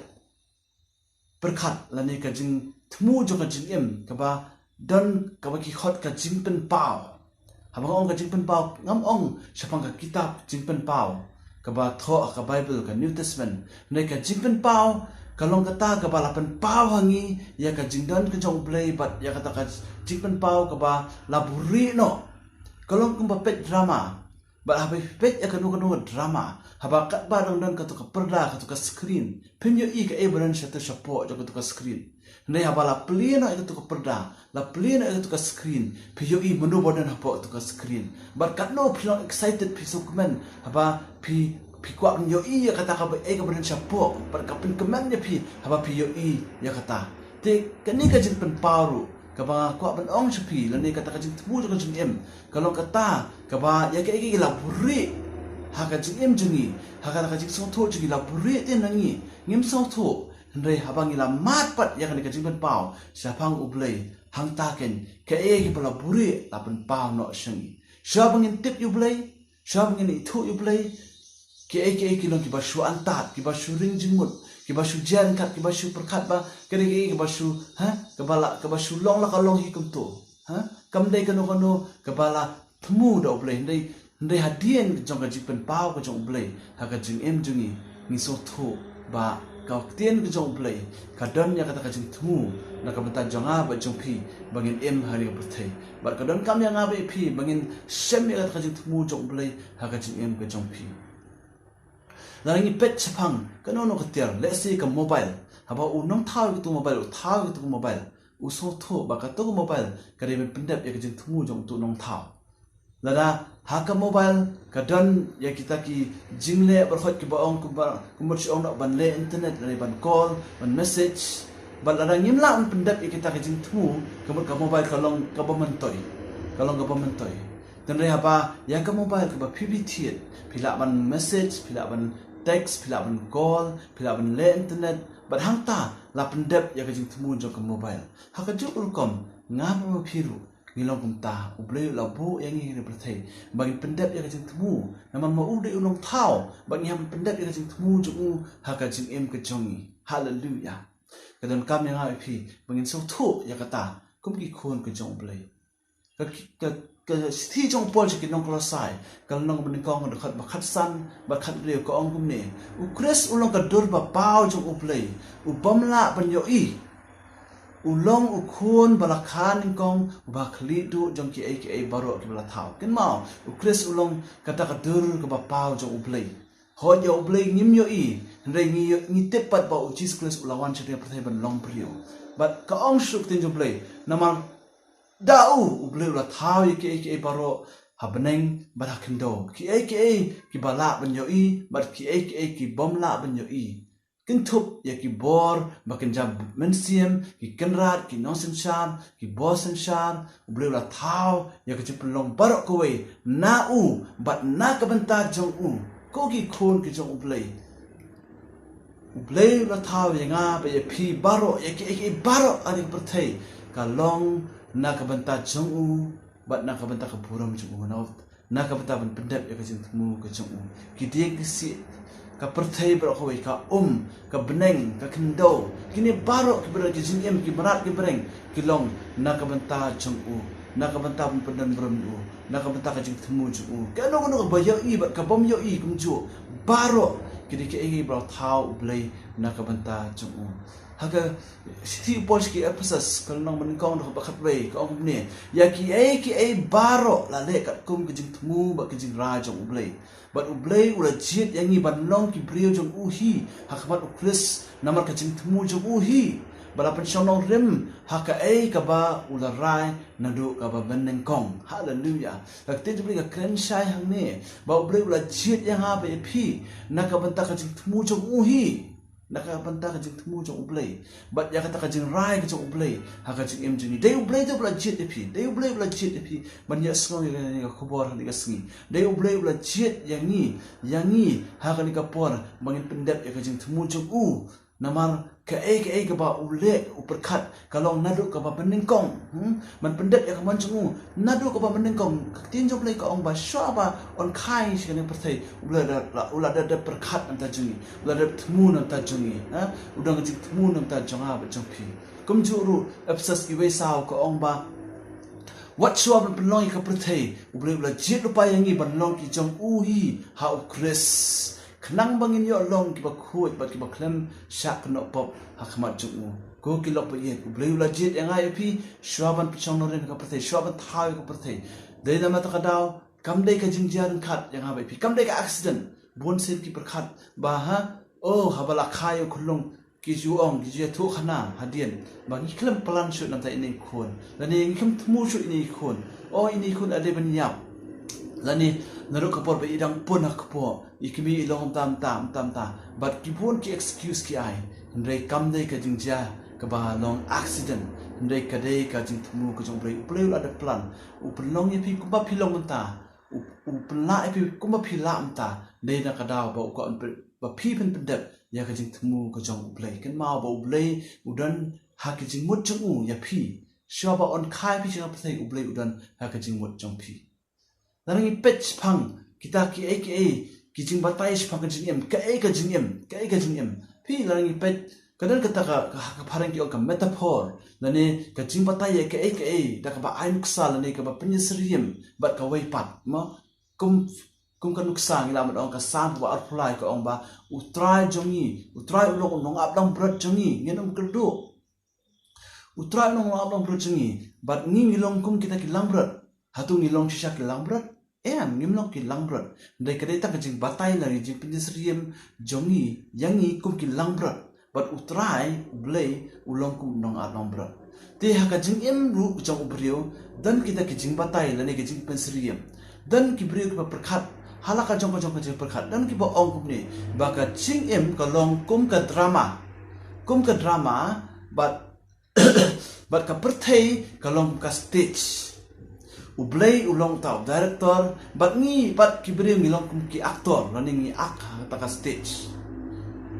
pyrkhat lane ka jingthmu jong ka jingim kaba don, kaba ki khot ka jingpynpaw. Haba nga ong ka jingpynpaw, ngam ong shaphang ka kitab Jingpynpaw kaba thoh ha ka Baibl, ka New Testament. Hynrei ka jingpynpaw ka long kata kaba la pynpaw ha ngi ïa ka jingdon ka jong U Blei bad ïa kata ka jingpynpaw kaba la buhrieh noh. Ka long kumba peit drama. Bad haba phi peit ïa kano kano ka drama, haba katba dang don kato ka pyrda, kato ka screen, phim ïohi kaei ba don shato shapoh jong kato ka screen. Hynrei haba la plie noh ïa kato ka pyrda, la plie noh ïa kato ka screen, phi ïohi mano ba don hapoh kato ka screen. Bad katno phi long excited, phi sngewkmen haba phi phi kwah ban ïohi ïa kata kaba ei kaba don shapoh, bad ka pynkmen ïa phi haba phi ïohi ïa kata. Te kane ka jingpynpaw ruh kaba nga kwah ban ong sha phi, lane kata ka jingthmu jong ka jingim, ka long kata kaba ïa kaei kaei la buhrieh ha ka jingim jong ngi, ha kata ka jingsngewthuh jong ngi la buhrieh te na ngi, ngim sngewthuh. Hynrei haba ngi la mad pat ïa kane ka jingpynpaw shaphang U Blei, hangta keiñ kaei kaei ba la buhrieh la pynpaw noh sha ngi. Shuwa ba ngin tip ïa U Blei, shuwa ba ngin ithuh ïa U Blei, kiei kiei ki long kiba shu antad, kiba shu ring jingmut, kiba shu jia ryngkat, kiba shu pyrkhat ba kadei kaei kaba shu, ha, kaba la, kaba shu long la ka long hi kumto. Ha? Kam dei kano kano kaba la thmu da U Blei, hynrei, hynrei hadien jong ka jingpynpaw ka jong U Blei ha ka jingim jong ngi, ngi sngewthuh ba ka ktien ka jong U Blei ka don ïa kata ka jingthmu na ka bynta jong nga bad jong phi ba ngin im ha kane ka pyrthei. Bad ka donkam ïa nga bad ïa phi ba ngin shem ïa kata ka jingthmu jong U Blei ha ka jingim ka jong phi. Lada ngi peit shaphang kano kano ka tiar, let's say ka mobile, haba u nongthaw ïa katu ka mobile, u thaw ïa katu ka mobile, u sngewthuh ba katu ka mobile ka dei ban pyndep ïa ka jingthmu jong utu u nongthaw. Lada ha ka mobile ka don ïa kita ki jingleh baroh kiba ong, kumba, kumba shu ong noh, ban leh internet, lane ban call, ban message. Bad lada ngim lah ban pyndep ïa kita ki jingthmu, ka mut ka mobile ka long kaba myntoi. Ka long kaba myntoi. Hynrei haba ïa ka mobile kaba phi, phi thied, phi lah ban message, phi lah ban text, phi lah ban call, phi lah ban leh internet, bad hangta la pyndep ïa ka jingthmu jong ka mobile. Ha kajuh ka rukom nga bad ma phi ruh ngi long kumta. U Blei u la buh ïa ngi ha kane ka pyrthei ba ngin pyndep ïa ka jingthmu. Namar ma u dei u nongthaw, bad ngi hap ban pyndep ïa ka jingthmu jong u ha ka jingim ka jong ngi. Haleluia. Ka donkam ïa nga bad ïa phi ba ngin sngewthuh ïa kata kum ki khun ka jong U Blei. Ka, ka, ka shithi jong u Paul sha ki nong Kolosai, ka lynnong ba nyngkong, ka dkhot ba khatsan bad khathynriew, ka ong kumne: U Khrist u long ka dur ba paw jong U Blei, u bym lah ban ïohi. U long u khun ba la kha nyngkong, uba khlieh duh jong kiei kiei baroh kiba la thaw. Kynmaw, U Khrist u long kata ka dur kaba paw jong U Blei. Hooid, ïa U Blei ngim ïohi, hynrei ngi ïoh-, ngi tip pat ba U Jisu Khrist u la wan sha kane ka pyrthei ban long briew. Bad ka ong shuh ka ktien jong U Blei, namar da u, U Blei u la thaw ïa kiei kiei baroh ha bneng bad ha khyndew. Kiei kiei kiba lah ban ïohi bad kiei kiei ki bym lah ban ïohi. Kynthup ïa ki bor ba kynja mynsiem, ki kynrad, ki nongsynshar, ki bor synshar, U Blei u la thaw ïa ka jingpynlong baroh kawei na u bad na ka bynta jong u. Ko ki khun ki jong U Blei, U Blei u la thaw ïa nga bad ïa phi baroh, ïa kiei kiei baroh ha kane ka pyrthei, ka long na ka bynta jong u bad na ka bynta ka burom jong u. Na, na ka bynta ban pyndep ïa ka jingthmu ka jong u. Ki dieng ki siej, ka pyrthei baroh kawei, ka um, ka bneng, ka khyndew, kine baroh kiba don, ki jingim, ki mrad ki bneng, ki long na ka bynta jong u, na ka bynta ban pyndon burom ïa u, na ka bynta ka jingthmu jong u. Kano kano kaba ïohi bad ka bym ïohi kumjuh, baroh ki dei kiei kiei ba la thaw U Blei na ka bynta jong u. Ha ka shithi u Paul sha ki Ephesus, ka lynnong ba nyngkong, dkhot ba khatwei, ka ong kumne: Ïa kiei kiei baroh la leh katkum ka jingthmu bad ka jingrai jong U Blei. Bad U Blei u la jied ïa ngi ban long ki briew jong u hi ha khmat U Khrist, namar ka jingthmu jong u hi, ba la pynshong nongrim ha kaei kaba u la rai naduh kaba mynnyngkong. Haleluia. Ka ktien jong U Blei ka kren shai hangne ba U Blei u la jied ïa nga bad ïa phi na ka bynta ka jingthmu jong u hi. Na ka bynta ka jingthmu jong U Blei bad ïa kata ka jingrai ka jong U Blei ha ka jingim jong ngi. Dei U Blei te uba la jied ïa phi, dei U Blei uba la jied ïa phi ban ïohsngew ïa kane ka khubor ha kane ka sngi. Dei U Blei uba la jied ïa ngi, ïa ngi ha kane ka por ba ngin pyndep ïa ka jingthmu jong u. Namar kaei kaei kaba u leh, u pyrkhat, ka long naduh kaba mynnyngkong. Hmm? Ban pyndep ïa ka mon jong u naduh kaba mynnyngkong. Ka ktien jong U Blei ka ong ba shuwa ba un kha ïa ngi sha kane ka pyrthei, U Blei u la, la, u la dep, dep pyrkhat na ka bynta jong ngi, u la dep thmu na ka bynta jong ngi, ha? U dang jingthmu na ka bynta jong nga bad jong phi. Kumjuh ruh Ephesus wei saw ka ong ba wat shuwa ban pynlong ïa ka pyrthei, U Blei u la jied lypa ïa ngi ban long ki jong u hi ha U Khrist, khnang ba ngin ïoh long kiba khuid bad kiba khlem shah kynnoh pop ha khmat jong u. Ko ki lok ba ïeit, U Blei u la jied ïa nga ïa phi shuwa ban pynshong nongrim ha ka pyrthei, shuwa ban thaw ïa ka pyrthei. Dei namar kata ka daw, kam dei ka jingjia ryngkat ïa nga bad ïa phi, kam dei ka accident. Bun sien ki pyrkhat ba, ha, oh, haba la kha ïa u khunlung, ki ju ong, ki ju ïathuh khana hadien ba ngi khlem plan shuh na ka bynta ine i khun, lane ngi khlem thmu shuh ine i khun. Oh, ine i khun la dei ban ïap. Lane naduh ka por ba i dang pun ha kpoh, i kmie i long tam tam tam tam. Bad ki bun ki excuse ki ai. Hynrei kam dei ka jingjia kaba long accident. Hynrei ka dei ka jingthmu ka jong U Blei. U Blei u la da plan. U pynlong ïa phi kumba phi long mynta. U, u pynlah ïa phi kumba phi lah mynta. Dei na ka daw ba u kwah ba phi pynpyndep ïa ka jingthmu ka jong U Blei. Kynmaw ba U Blei u don ha ka jingmut jong u ïa phi. Shuwa ba un kha ïa phi sha ka pyrthei, U Blei u don ha ka jingmut jong phi. Lada ngi peit shaphang kita kiei kiei ki jingbatai shaphang ka jingim, kaei ka jingim, kaei ka jingim. Phi, lada ngi peit, ka don kata ka, ka, ka phareng ki ong ka metaphor, lane ka jingbatai ïa kaei kaei da kaba ai nuksa lane kaba pynïasyriem bad kawei pat, mo? Kum, kum ka nuksa ngi lah ban ong, ka Salm kaba arphew lai ka ong ba U Trai jong ngi, U Trai u long u nongaplangbrot jong ngi, ngin ym kyrduh. U Trai u long u nongaplangbrot jong ngi, bad ngi ngi long kum kita ki langbrot. Hato ngi long shisha ki langbrot? Em, ngim long ki langbrot. Hynrei ka dei tang ka jingbatai lane ka jingpynïasyriem jong ngi ïa ngi kum ki langbrot. Bad U Trai U Blei u long kum u nongaplangbrot. Te ha ka jingim ruh jong u briew, don kita ki jingbatai lane ka jingpynsyriem. Don ki briew kiba pyrkhat ha la ka jong ka jong ka jingpyrkhat. Don kiba ong kumne ba ka jingim ka long kum ka drama. Kum ka drama, bad bad ka pyrthei ka long ka stage. U Blei u long uta u director, bad ngi, bad ki briew ngi long kum ki actor, lane ngi act ha kata ka stage.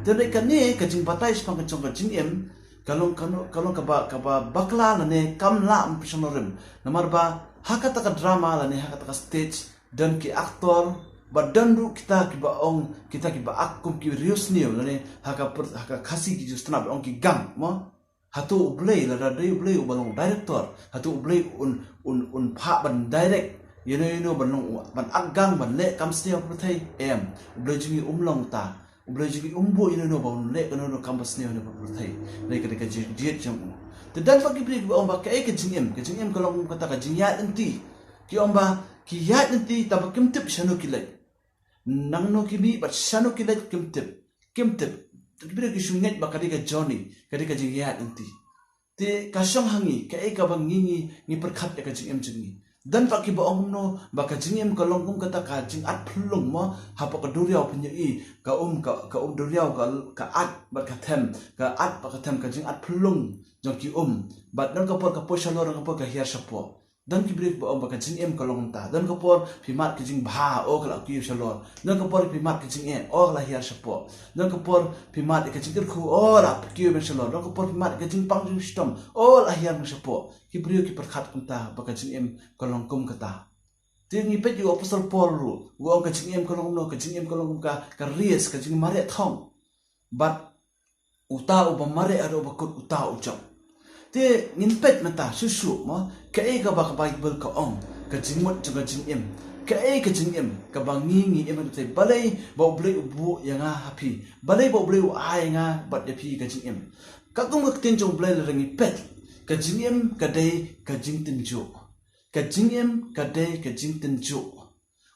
Te dei kane ka jingbatai shaphang ka jong ka jingim, ka long, ka long, ka long kaba, kaba bakla lane kam lah ban pynshong nongrim. Namar ba ha kata ka drama lane ha kata ka stage, don ki actor, bad don ruh kita kiba ong, kita kiba act kum ki riewsniew lane ha ka pyrth-, ha ka Khasi ki ju sngewtynnat ban ong ki gang, mo? Hato U Blei, lada dei U Blei uba long director, hato U Blei un, un, un phah ban direct ïano ïano ban long, ban act gang, ban leh kam sniew ha pyrthei? Em, U Blei jong ngi um long uta. U Blei jong ngi um buh ïano ïano ban leh kano kano kam basniew ha pyrthei. Dei ka, dei ka jied, jied jong u. Te don pat ki briew kiba ong ba kaei ka jingim, ka jingim ka long kata ka jingïaid lynti. Ki ong ba ki ïaid lynti tangba kim tip shano ki leit. Nangno ki mih bad shano ki leit kim tip. Kim tip. Ki briew ki shu ngeit ba ka dei ka journey, ka dei ka jingïaid lynti. Te ka shong ha ngi, kaei kaba ngi, ngi, ngi pyrkhat ïa ka jingim jong ngi. Don pat kiba ong kumno ba ka jingim ka long kum kata ka jingat phyllung, mo, hapoh ka duriaw pynïohi, ka um, ka, ka um duriaw ka, ka at bad ka them, ka at bad ka them, ka jingat phyllung jong ki um. Bad don ka por ka poi shalor, don ka por ka hiar shapoh. Don ki briew ba ong ba ka jingim ka long mynta. Don ka por phi mad ka jingbha, o ka la kiew shalor. Don ka por phi mad ka jingeh, o ka la hiar shapoh. Don ka por phi mad ka jingkyrkhu, o la kiew ban shalor. Don ka por phi mad ka jingpang jingshitom, o la hiar ban shapoh. Ki briew ki pyrkhat kumta ba ka jingim ka long kum kata. Te ngi peit ïa u Apostol Paul ruh, u ong ka jingim ka long kumno, ka jingim ka long kum ka, ka race, ka jingmareh thong. Bad uta uba mareh haduh ba kut uta u jop. Te ngin peit mynta shuh shuh, mo, kaei kaba ka Baibl ka ong, ka jingmut jong ka jingim. Kaei ka jingim kaba ngi ngi im, te balei ba U Blei u buh ïa nga ha phi? Balei ba U Blei u ai nga bad ïa phi ka jingim? Katkum ka ktien jong U Blei lada ngi peit, ka jingim ka dei ka jingtynjuh. Ka jingim ka dei ka jingtynjuh.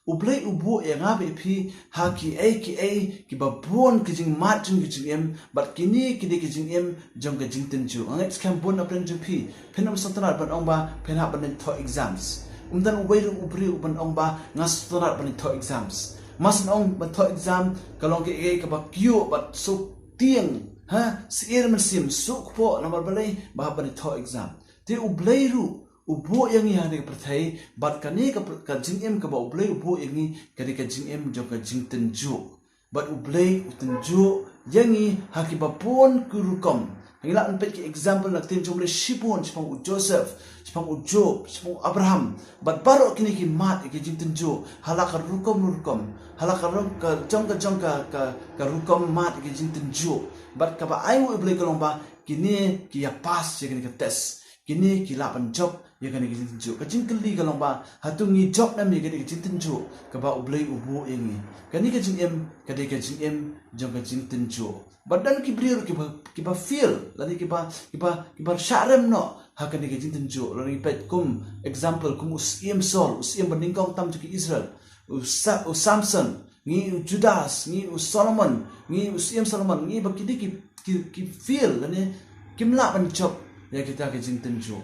U Blei u buh ïa nga bad ïa phi ha kiei kiei kiba bun, ki jingmad jong ki jingim, bad kine ki dei ki jingim jong ka jingtynjuh. Nga ngeit skhem bun na pdeng jong phi phin ym sngewtynnat ban ong ba phin hap ban leit thoh exams. Ym don uwei ruh u briew uban ong ba nga sngewtynnat ban leit thoh exams. Mar shen ong ban thoh exam ka long kaei kaba kyiuh bad suk tieng, ha, syier mynsiem, suk kpoh, namar balei? Ba hap ban leit thoh exam. Te U Blei ruh u buh ïa ngi ha kane ka pyrthei, bad kane ka pr-, ka jingim kaba U Blei u buh ïa ngi, ka dei ka jingim jong ka jingtynjuh. Bad U Blei u tynjuh ïa ngi ha kiba bun ki rukom. Ngi lah ban peit ki example na ka ktien jong U Blei shibun, shaphang u Joseph, shaphang u Job, shaphang u Abraham. Bad baroh kine ki mad ïa ki jingtynjuh ha la ka rukom rukom, ha la ka rong-, ka jong ka jong ka, ka, ka rukom mad ïa ki jingtynjuh. Bad kaba ai U Blei ka long ba kine ki ïa pass ïa kane ka test. Kine ki lah ban jop ïa kane ka jingtynjuh. Ka jingkylli ka long ba, hato ngi jop ne em ïa kane ka jingtynjuh kaba U Blei u buh ïa ngi? Kane ka jingim ka dei ka jingim jong ka jingtynjuh. Bad don ki briew kiba, kiba fail, lane kiba, kiba, kiba shah rem noh ha kane ka jingtynjuh. Lada ngi peit kum example kum u Syiem Saul, u syiem ba nyngkong tam jong ki Israel, u Sa-, u Samson, ngi u Judas, ngi u Solomon, ngi u Syiem Solomon, ngi ba kine ki, ki, ki fail, lane kim lah ban jop ïa kita ki jingtynjuh.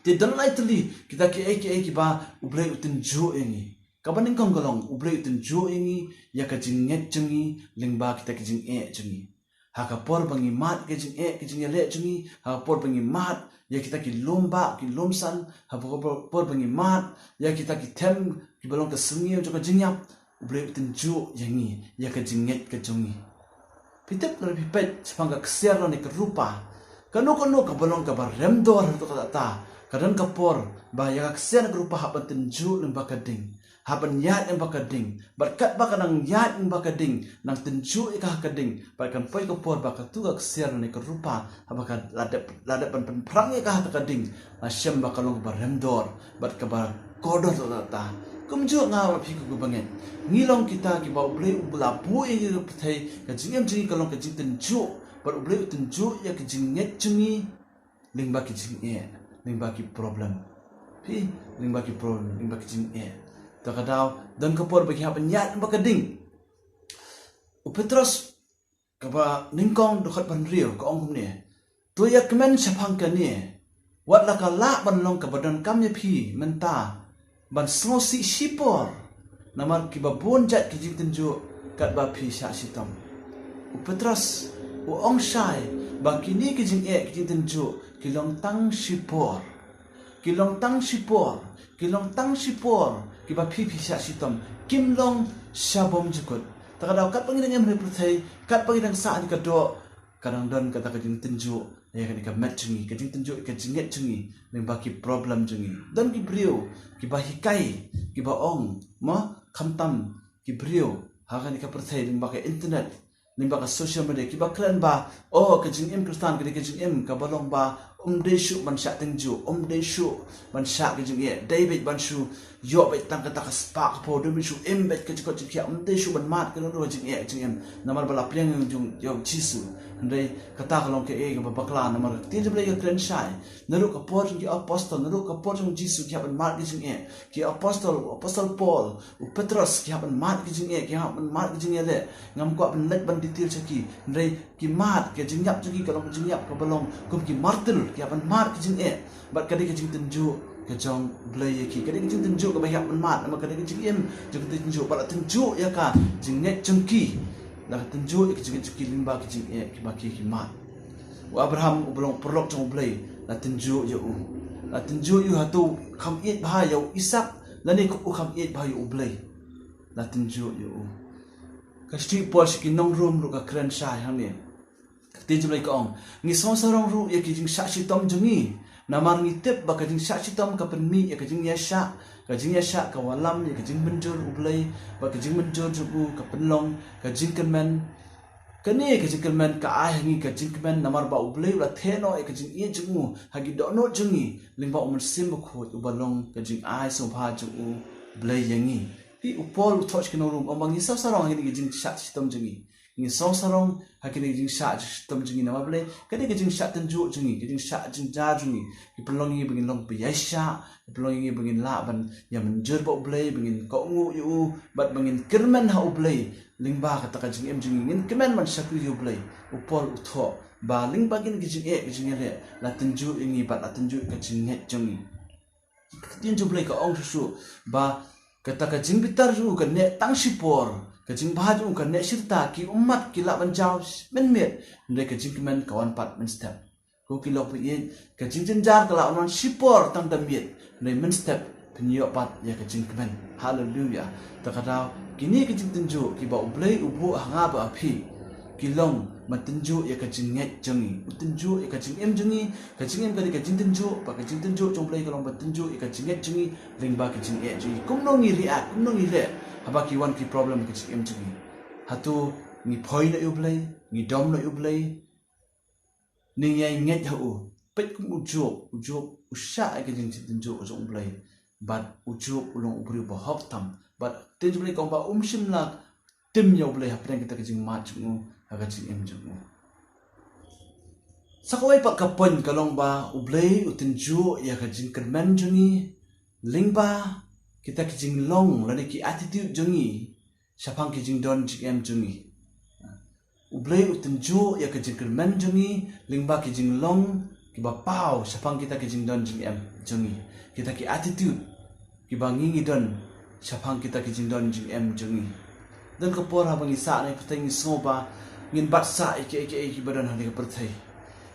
Te don lai tylli kita kiei kiei kiba U Blei u tynjuh ïa ngi. Kaba nyngkong ka long, U Blei u tynjuh ïa ngi ïa ka jingngeit jong ngi lyngba kita ki jingeh jong ngi. Ha ka por ba ngi mad ïa ka jingeh, ka jingïaleh jong ngi, ha ka por ba ngi mad ïa kita ki lum bah, ki lum san, ha ka por, por ba ngi mad ïa kita ki them kiba long ka syrngiew jong ka jingïap, U Blei u tynjuh ïa ngi ïa ka jingngeit ka jong ngi. Phi tip, lada phi peit shaphang ka ksiar lane ka rupa, kano kano kaba long kaba rem dor haduh katta katta, ka don ka por ba ïa ka ksiar ne ka rupa hap ban tynjuh lyngba ka ding, hap ban ïaid lyngba ka ding. Bad katba ka nang ïaid lyngba ka ding, nang tynjuh ïa ka ha ka ding, bad kan poi ka por ba katu ka ksiar lane ka rupa, haba ka la dep, la dep ban pynphrang ïa ka ha ka ding, la shem ba ka long kaba rem dor bad kaba kordor haduh katta katta. Kumjuh nga bad phi ko kiba ngeit, ngi long kita kiba U Blei u la buh ïa ngi ha pyrthei, ka jingim jong ngi ka long ka jingtynjuh, bad U Blei u tynjuh ïa ka jingngeit jong ngi lyngba ki jingeh, lyngba ki problem. Phi, lyngba ki problem, lyngba ki jingeh. Ta ka daw, don ka por ba ki hap ban ïaid lyngba ka ding. U Petros kaba nyngkong, dkhot ba hynriew, ka ong kumne: To ïa kmen shaphang kane, wat la ka lah ban long kaba donkam ïa phi mynta ban sngewsih shipor, namar kiba bun jait ki jingtynjuh katba phi shah shitom. U Petros u ong shai ba kine ki jingeh, ki jingtynjuh ki long tang shipor. Ki long tang shipor, ki long tang shipor, kiba phi, phi shah shitom, kim long sha bymjukut. Ta ka daw, katba ngi dang im ha pyrthei, katba ngi dang sah ha kane ka doh, ka dang don kata ka jingtynjuh ïa kane ka met jong ngi, ka jingtynjuh ïa ka jingngeit jong ngi lyngba ki problem jong ngi. Don ki briew kiba hikai, kiba ong, mo, khamtam ki briew ha kane ka pyrthei lyngba ka internet, lyngba ka social media, kiba kren ba, oh, ka jingim Khristan ka dei ka jingim kaba long ba ym dei shuh ban shah tynjuh, ym dei shuh ban shah ka jingeh, dei beit ban shu ïoh beit tang kata ka spah ka phew, dei beit shu im beit ka jingkoit jingkhiah, ym dei shuh ban mad kano kano ka jingeh jingim, namar ba la pdiang ïa u Jisu. Hynrei kata ka long kaei kaba bakla, namar ka ktien jong U Blei ka kren shai, naduh ka por jong ki apostol, naduh ka por jong u Jisu, ki hap ban mad ka jingeh. Ki apostol, u apostol Paul, u Petros, ki hap ban mad ka jingeh, ki hap ban mad ka jingïaleh. Ngam kwah ban leit ban detail sha ki, hynrei ki mad, ka jingïap jong ki ka long ka jingïap kaba long kum ki martir, ki hap ban mad ka jingeh. Bad ka dei ka jingtynjuh ka jong U Blei ïa ki, ka dei ka jingtynjuh kaba ki hap ban mad, namar ka dei ka jingim jong ka jingtynjuh, bad la tynjuh ïa ka jingngeit jong ki, la tynjuh ïa ka jingngeit jong ki lyngba ka jingeh kaba ki, ki mad. U Abraham uba long u paralok jong U Blei, la tynjuh ïa u, la tynjuh ïa u, hato u kham ïeit bha ïa u Isaak, lane u kham ïeit bha ïa U Blei? La tynjuh ïa u. Ka shithi u Paul sha ki nong Rom ruh ka kren shai hangne. Ka ktien jong U Blei ka ong, ngi sngewsarong ruh ïa ki jingshah shitom jong ngi, namar ngi tip ba ka jingshah shitom ka pynmih ïa ka jingïaishah, ka jingïaishah ka wallam ïa ka jingmynjur U Blei, bad ka jingmynjur jong u ka pynlong ka jingkyrmen. Kane ka jingkyrmen ka ai ha ngi ka jingkmen, namar ba U Blei u la theh noh ïa ka jingïeit jong u ha ki dohnud jong ngi, lyngba U Mynsiem Bakhuid uba long ka jingai sngewbha jong U Blei ïa ngi. Phi, u Paul u thoh sha ki nong Rom, u ong ba ngi sngewsarong ha kine ki jingshah shitom jong ngi. Ngi sngewsarong ha kine ki jingshah shitom jong ngi namar balei? Ka dei ka jingshah tynjuh jong ngi, ka jingshah jynjar jong ngi, ki pynlong ïa ngi ba ngin long ba ïaishah, ki pynlong ïa ngi ba ngin lah ban ïamynjur bad U Blei, ba ngin kohnguh ïa u, bad ba ngin kyrmen ha U Blei. Lyngba kata ka jingim jong ngi, ngin kmen ban shakri ïa U Blei. U Paul u thoh ba lyngba kine ki jingeh, ki jingeh, la tynjuh ïa ngi bad la tynjuh ïa ka jingngeit jong ngi. Ka ktien jong U Blei ka ong shuh shuh ba kata ka jingbitar jong u ka neh tang shipor, ka jingbha jong u ka neh shirta, ki ummat ki lah ban jaw mynmiet, hynrei ka jingkmen ka wan pat mynstep. Ko ki lok ba ïeit, ka jingjynjar ka lah ban wan shipor tang da miet, hynrei mynstep phin ïoh pat ïa ka jingkmen. Haleluya. Ta ka daw, kine ki jingtynjuh kiba U Blei u buh ha nga bad ha phi, ki long ban tynjuh ïa ka jingngeit jong ngi. U tynjuh ïa ka jingim jong ngi, ka jingim ka dei ka jingtynjuh, bad ka jingtynjuh jong U Blei ka long ban tynjuh ïa ka jingngeit jong ngi lyngba ka jingeh jong ngi. Kumno ngi react, kumno ngi leh haba ki wan ki problem ha ka jingim jong ngi? Hato ngi phai noh ïa U Blei, ngi dom noh ïa U Blei, ne ngi ïai ngeit ha u? Peit kum u Job, u Job u shah ïa ka jingtynjuh jong U Blei. Bad u Job u long u briew ba hok tam. Bad ka ktien jong U Blei ka ong ba um shym la tim ïa U Blei hapdeng kata ka jingmad jong u ha ka jingim jong u. Sa kawei pat ka point ka long ba U Blei u tynjuh ïa ka jingkyrmen jong ngi lyngba kita ki jinglong lane ki attitude jong ngi shaphang ki jingdon jingem jong ngi. U Blei u tynjuh ïa ka jingkyrmen jong ngi lyngba ki jinglong kiba paw shaphang kita ki jingdon jingem jong ngi, kita ki attitude kiba ngi ngi don, shaphang kita ki jingdon jingem jong ngi. Don ka por haba ngi sah na ka pyrthei ngi sngew ba ngin bat sah ïa kiei kiei kiba don ha kane ka pyrthei.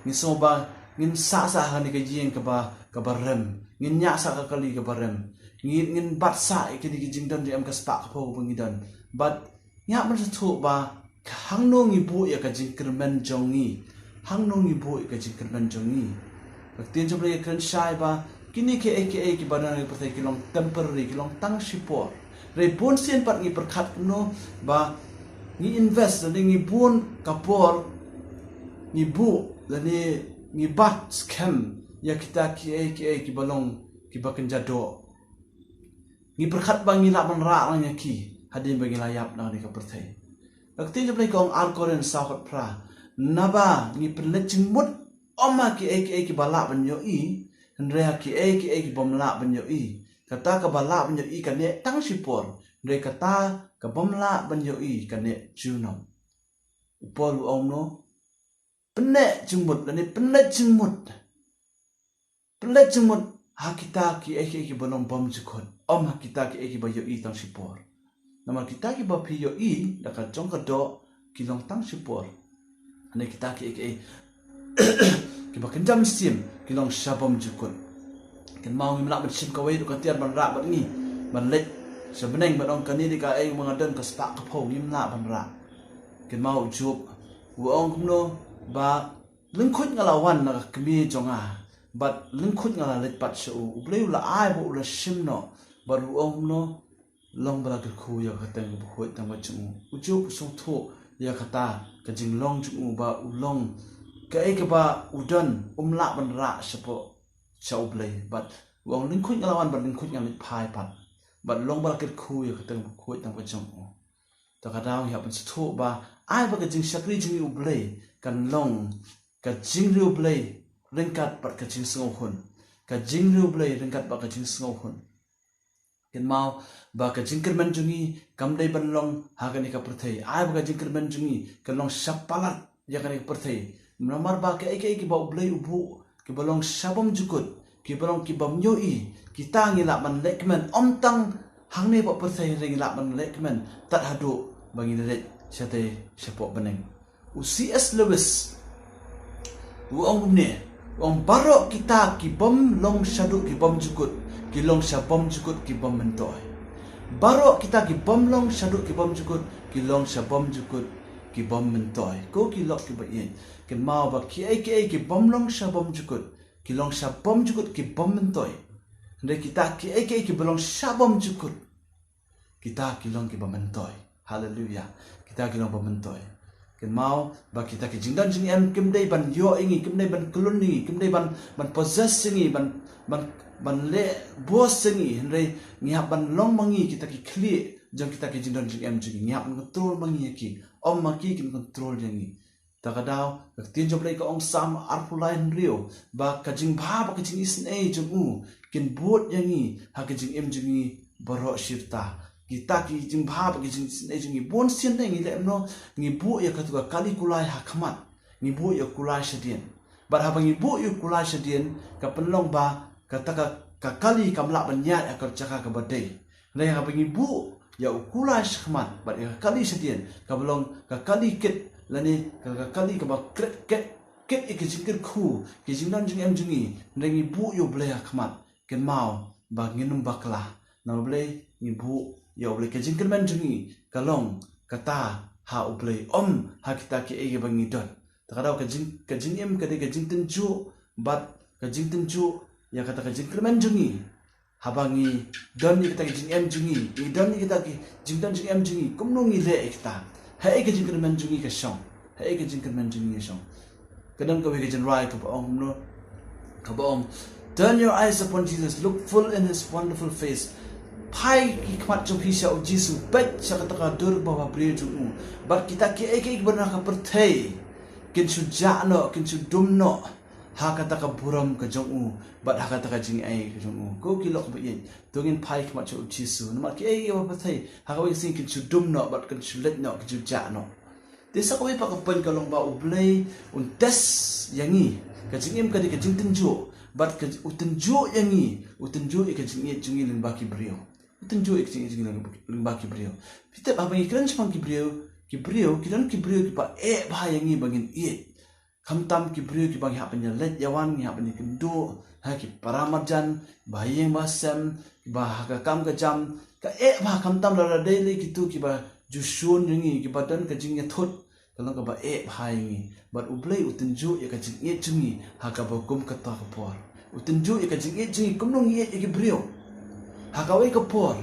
Ngi sngew ba ngin sah sah ha kane ka ïing kaba, kaba rem. Ngin ñiah sah ka kali kaba rem. Ngin, ngin bat sah ïa kine ki jingdon jingem ka spah ka phew kaba ngi don. Bad ngi hap ban sngewthuh ba hangno ngi buh ïa ka jingkyrmen jong ngi. Hangno ngi buh ïa ka jingkyrmen jong ngi. Ka ktien jong U Blei ka kren shai ba kine kiei kiei kiba don ha ka pyrthei ki long temporary, ki long tang shi por. Hynrei bun sien pat ngi pyrkhat kumno ba ngi invest lane ngi bun ka por ngi buh lane ngi bat skhem ïa kita kiei kiei kiba long kiba kynja doh. Ngi pyrkhat ba ngi lah ban rah lang ïa ki hadien ba ngi la ïap na kane ka pyrthei. Ka ktien jong U Blei ka ong, Ar Korinth saw khatphra, naba ngi pynleit jingmut ym ha kiei kiei kiba lah ban ïohi, hynrei ha kiei kiei kibym lah ban ïohi. Kata kaba lah ban ïohi ka neh tang shi por, hynrei kata kabym lah ban ïohi ka neh junom. U Paul u ong kumno? Pynleit jingmut lane pynleit jingmut. Pynleit jingmut ha kita kiei kiei kiba long bymjukut, ym ha kita kiei kiba ïohi tang shi por. Namar kita kiba phi ïohi da ka jong ka doh ki long tang shi por. Hynrei kita kiei kiei kiba kynja mynsiem ki long sha bymjukut. Kynmaw ngim lah ban shim kawei ruh ka tiar ban rah bad ngi, ban leit sha bneng ban ong kane dei kaei ba nga don ka spah ka phew, ngim lah ban rah. Kynmaw u Job u ong kumno ba lyngkhuid nga la wan na ka kmie jong nga, bad lyngkhuid nga la leit pat sha u. U Blei u la ai bad u la shim noh, bad u ong kumno, long ba la kyrkhu ïa ka kyrteng bakhuid tang ba jong u. U Job u sngewthuh ïa kata ka jinglong jong u ba u long kaei kaba u don um lah ban rah shapoh sha U Blei. Bad u ong lyngkhuid nga la wan bad lyngkhuid nga leit phai pat, bad long ba la kyrkhu ïa ka kyrteng bakhuid tang ba jong u. Ta ka daw ngi hap ban sngewthuh ba ai ba ka jingshakri jong ngi U Blei kan long ka jingriewblei ryngkat bad ka jingsngewhun. Ka jingriewblei ryngkat bad ka jingsngewhun. Kynmaw ba ka jingkyrmen jong ngi kam dei ban long ha kane ka pyrthei. Ai ba ka jingkyrmen jong ngi kan long sha palat ïa kane ka pyrthei. Namar ba kaei kaei kiba U Blei u buh kiba long sha bymjukut, kiba long kibym ïohi, kita ngi lah ban leh kmen ym tang hangne hapoh pyrthei, hynrei ngi lah ban leh kmen tad haduh ba ngin leit shatei shapoh bneng. U C S Lewis u ong kumne, u ong baroh kita kibym long shaduh kibym jukut ki long sha bymjukut kibym myntoi. Baroh kita kibym long shaduh kibym jukut ki long sha bymjukut kibym myntoi. Ko ki lok kiba ïeit, kynmaw ba kiei kiei kibym long sha bymjukut ki long sha bymjukut kibym myntoi. Hynrei kita kiei kiei kiba long sha bymjukut, kita ki long kiba myntoi. Haleluia. Kita ki long ba myntoi. Kynmaw ba kita ki jingdon jingem kim dei ban ïoh ïa ngi, kim dei ban khlun ïa ngi, kim dei ban, ban possess ïa ngi, ban, ban, ban leh bos ïa ngi. Hynrei ngi hap ban long ma ngi kita ki khlieh jong kita ki jingdon jingem jong ngi. Ngi hap ban control ma ngi ïa ki, ym ma ki kin control ïa ngi. Ta ka daw ka ktien jong U Blei ka ong, Salm arphew lai hynriew, ba ka jingbha bad ka jingisynei jong u kin bud ïa ngi ha ka jingim jong ngi baroh shi rta. Kita ki jingbha bad ka jingisynei jong ngi, bun sien ngi leh kumno, ngi buh ïa katu ka kali kulai ha khmat, ngi buh ïa u kulai shadien. Bad haba ngi buh ïa u kulai shadien, ka pynlong ba kata ka, ka kali kam lah ban ïaid ha ka jaka kaba dei. Hynrei haba ngi buh ïa u kulai shakhmat bad ïa ka kali shadien, kaba long ka kali kit lane ka, ka kali kaba kret, kit, kit ïa ki jingkyrkhu, ki jingdon jingem jong ngi, hynrei ngi buh ïa U Blei ha khmat, kynmaw ba ngin ym bakla. Namar balei? Ngi buh ïa U Blei, ka jingkyrmen jong ngi ka long kata ha U Blei, ym ha kita kiei kiei ba ngi don. Ta ka daw ka jing, ka jingim ka dei ka jingtynjuh, bad ka jingtynjuh ïa kata ka jingkyrmen jong ngi. Haba ngi don ïa kita ki jingem jong ngi, ngi don ïa kita ki jingdon jingem jong ngi, kumno ngi leh ïa kita? Haei ka jingkyrmen jong ngi ka shong? Haei ka jingkyrmen jong ngi ka shong? Ka don kawei ka jingrwai kaba ong kumno, kaba ong, "Turn your eyes upon Jesus, look full in his wonderful face." Phai ki khmat jong phi sha U Jisu, peit sha kata ka dur ba bhabriew jong u. Bad kita kiei kiei kiba na ka pyrthei kin shu jah noh, kin shu dum noh ha kata ka burom ka jong u bad ha kata ka jingai ka jong u. Ko ki lok ba ïeit, to ngin phai khmat sha U Jisu. Namar kiei kiei ba pyrthei ha kawei ka sngi kin shu dum noh bad kin shu leit noh, kin shu jah noh. Te sa kawei pat ka point ka long ba U Blei un test ïa ngi. Ka jingim ka dei ka jingtynjuh, bad ka, u tynjuh ïa ngi, u tynjuh ïa ka jingïeit jong ngi lyngba ki briew. U tynjuh ïa ka jingïeit jong ngi lyngba ki briew. Phi tip haba ngi kren shaphang ki briew, ki briew, ki don ki briew kiba eh bha ïa ngi ba ngin ïeit. Khamtam ki briew kiba ngi hap ban ïaleit ïawan, ngi hap ban ïakynduh, ha ki para marjan, ba ha ïing ba sem, ba ha ka kam ka jam, ka eh bha khamtam lada dei lei kito kiba ju shun ïa ngi, kiba don ka jingïathut, ka long kaba eh bha ïa ngi. Bad U Blei u tynjuh ïa ka jingïeit jong ngi ha kaba kum kata ka por. U tynjuh ïa ka jingïeit jong ngi kumno ngi ïeit ïa ki briew. Ha kawei ka por,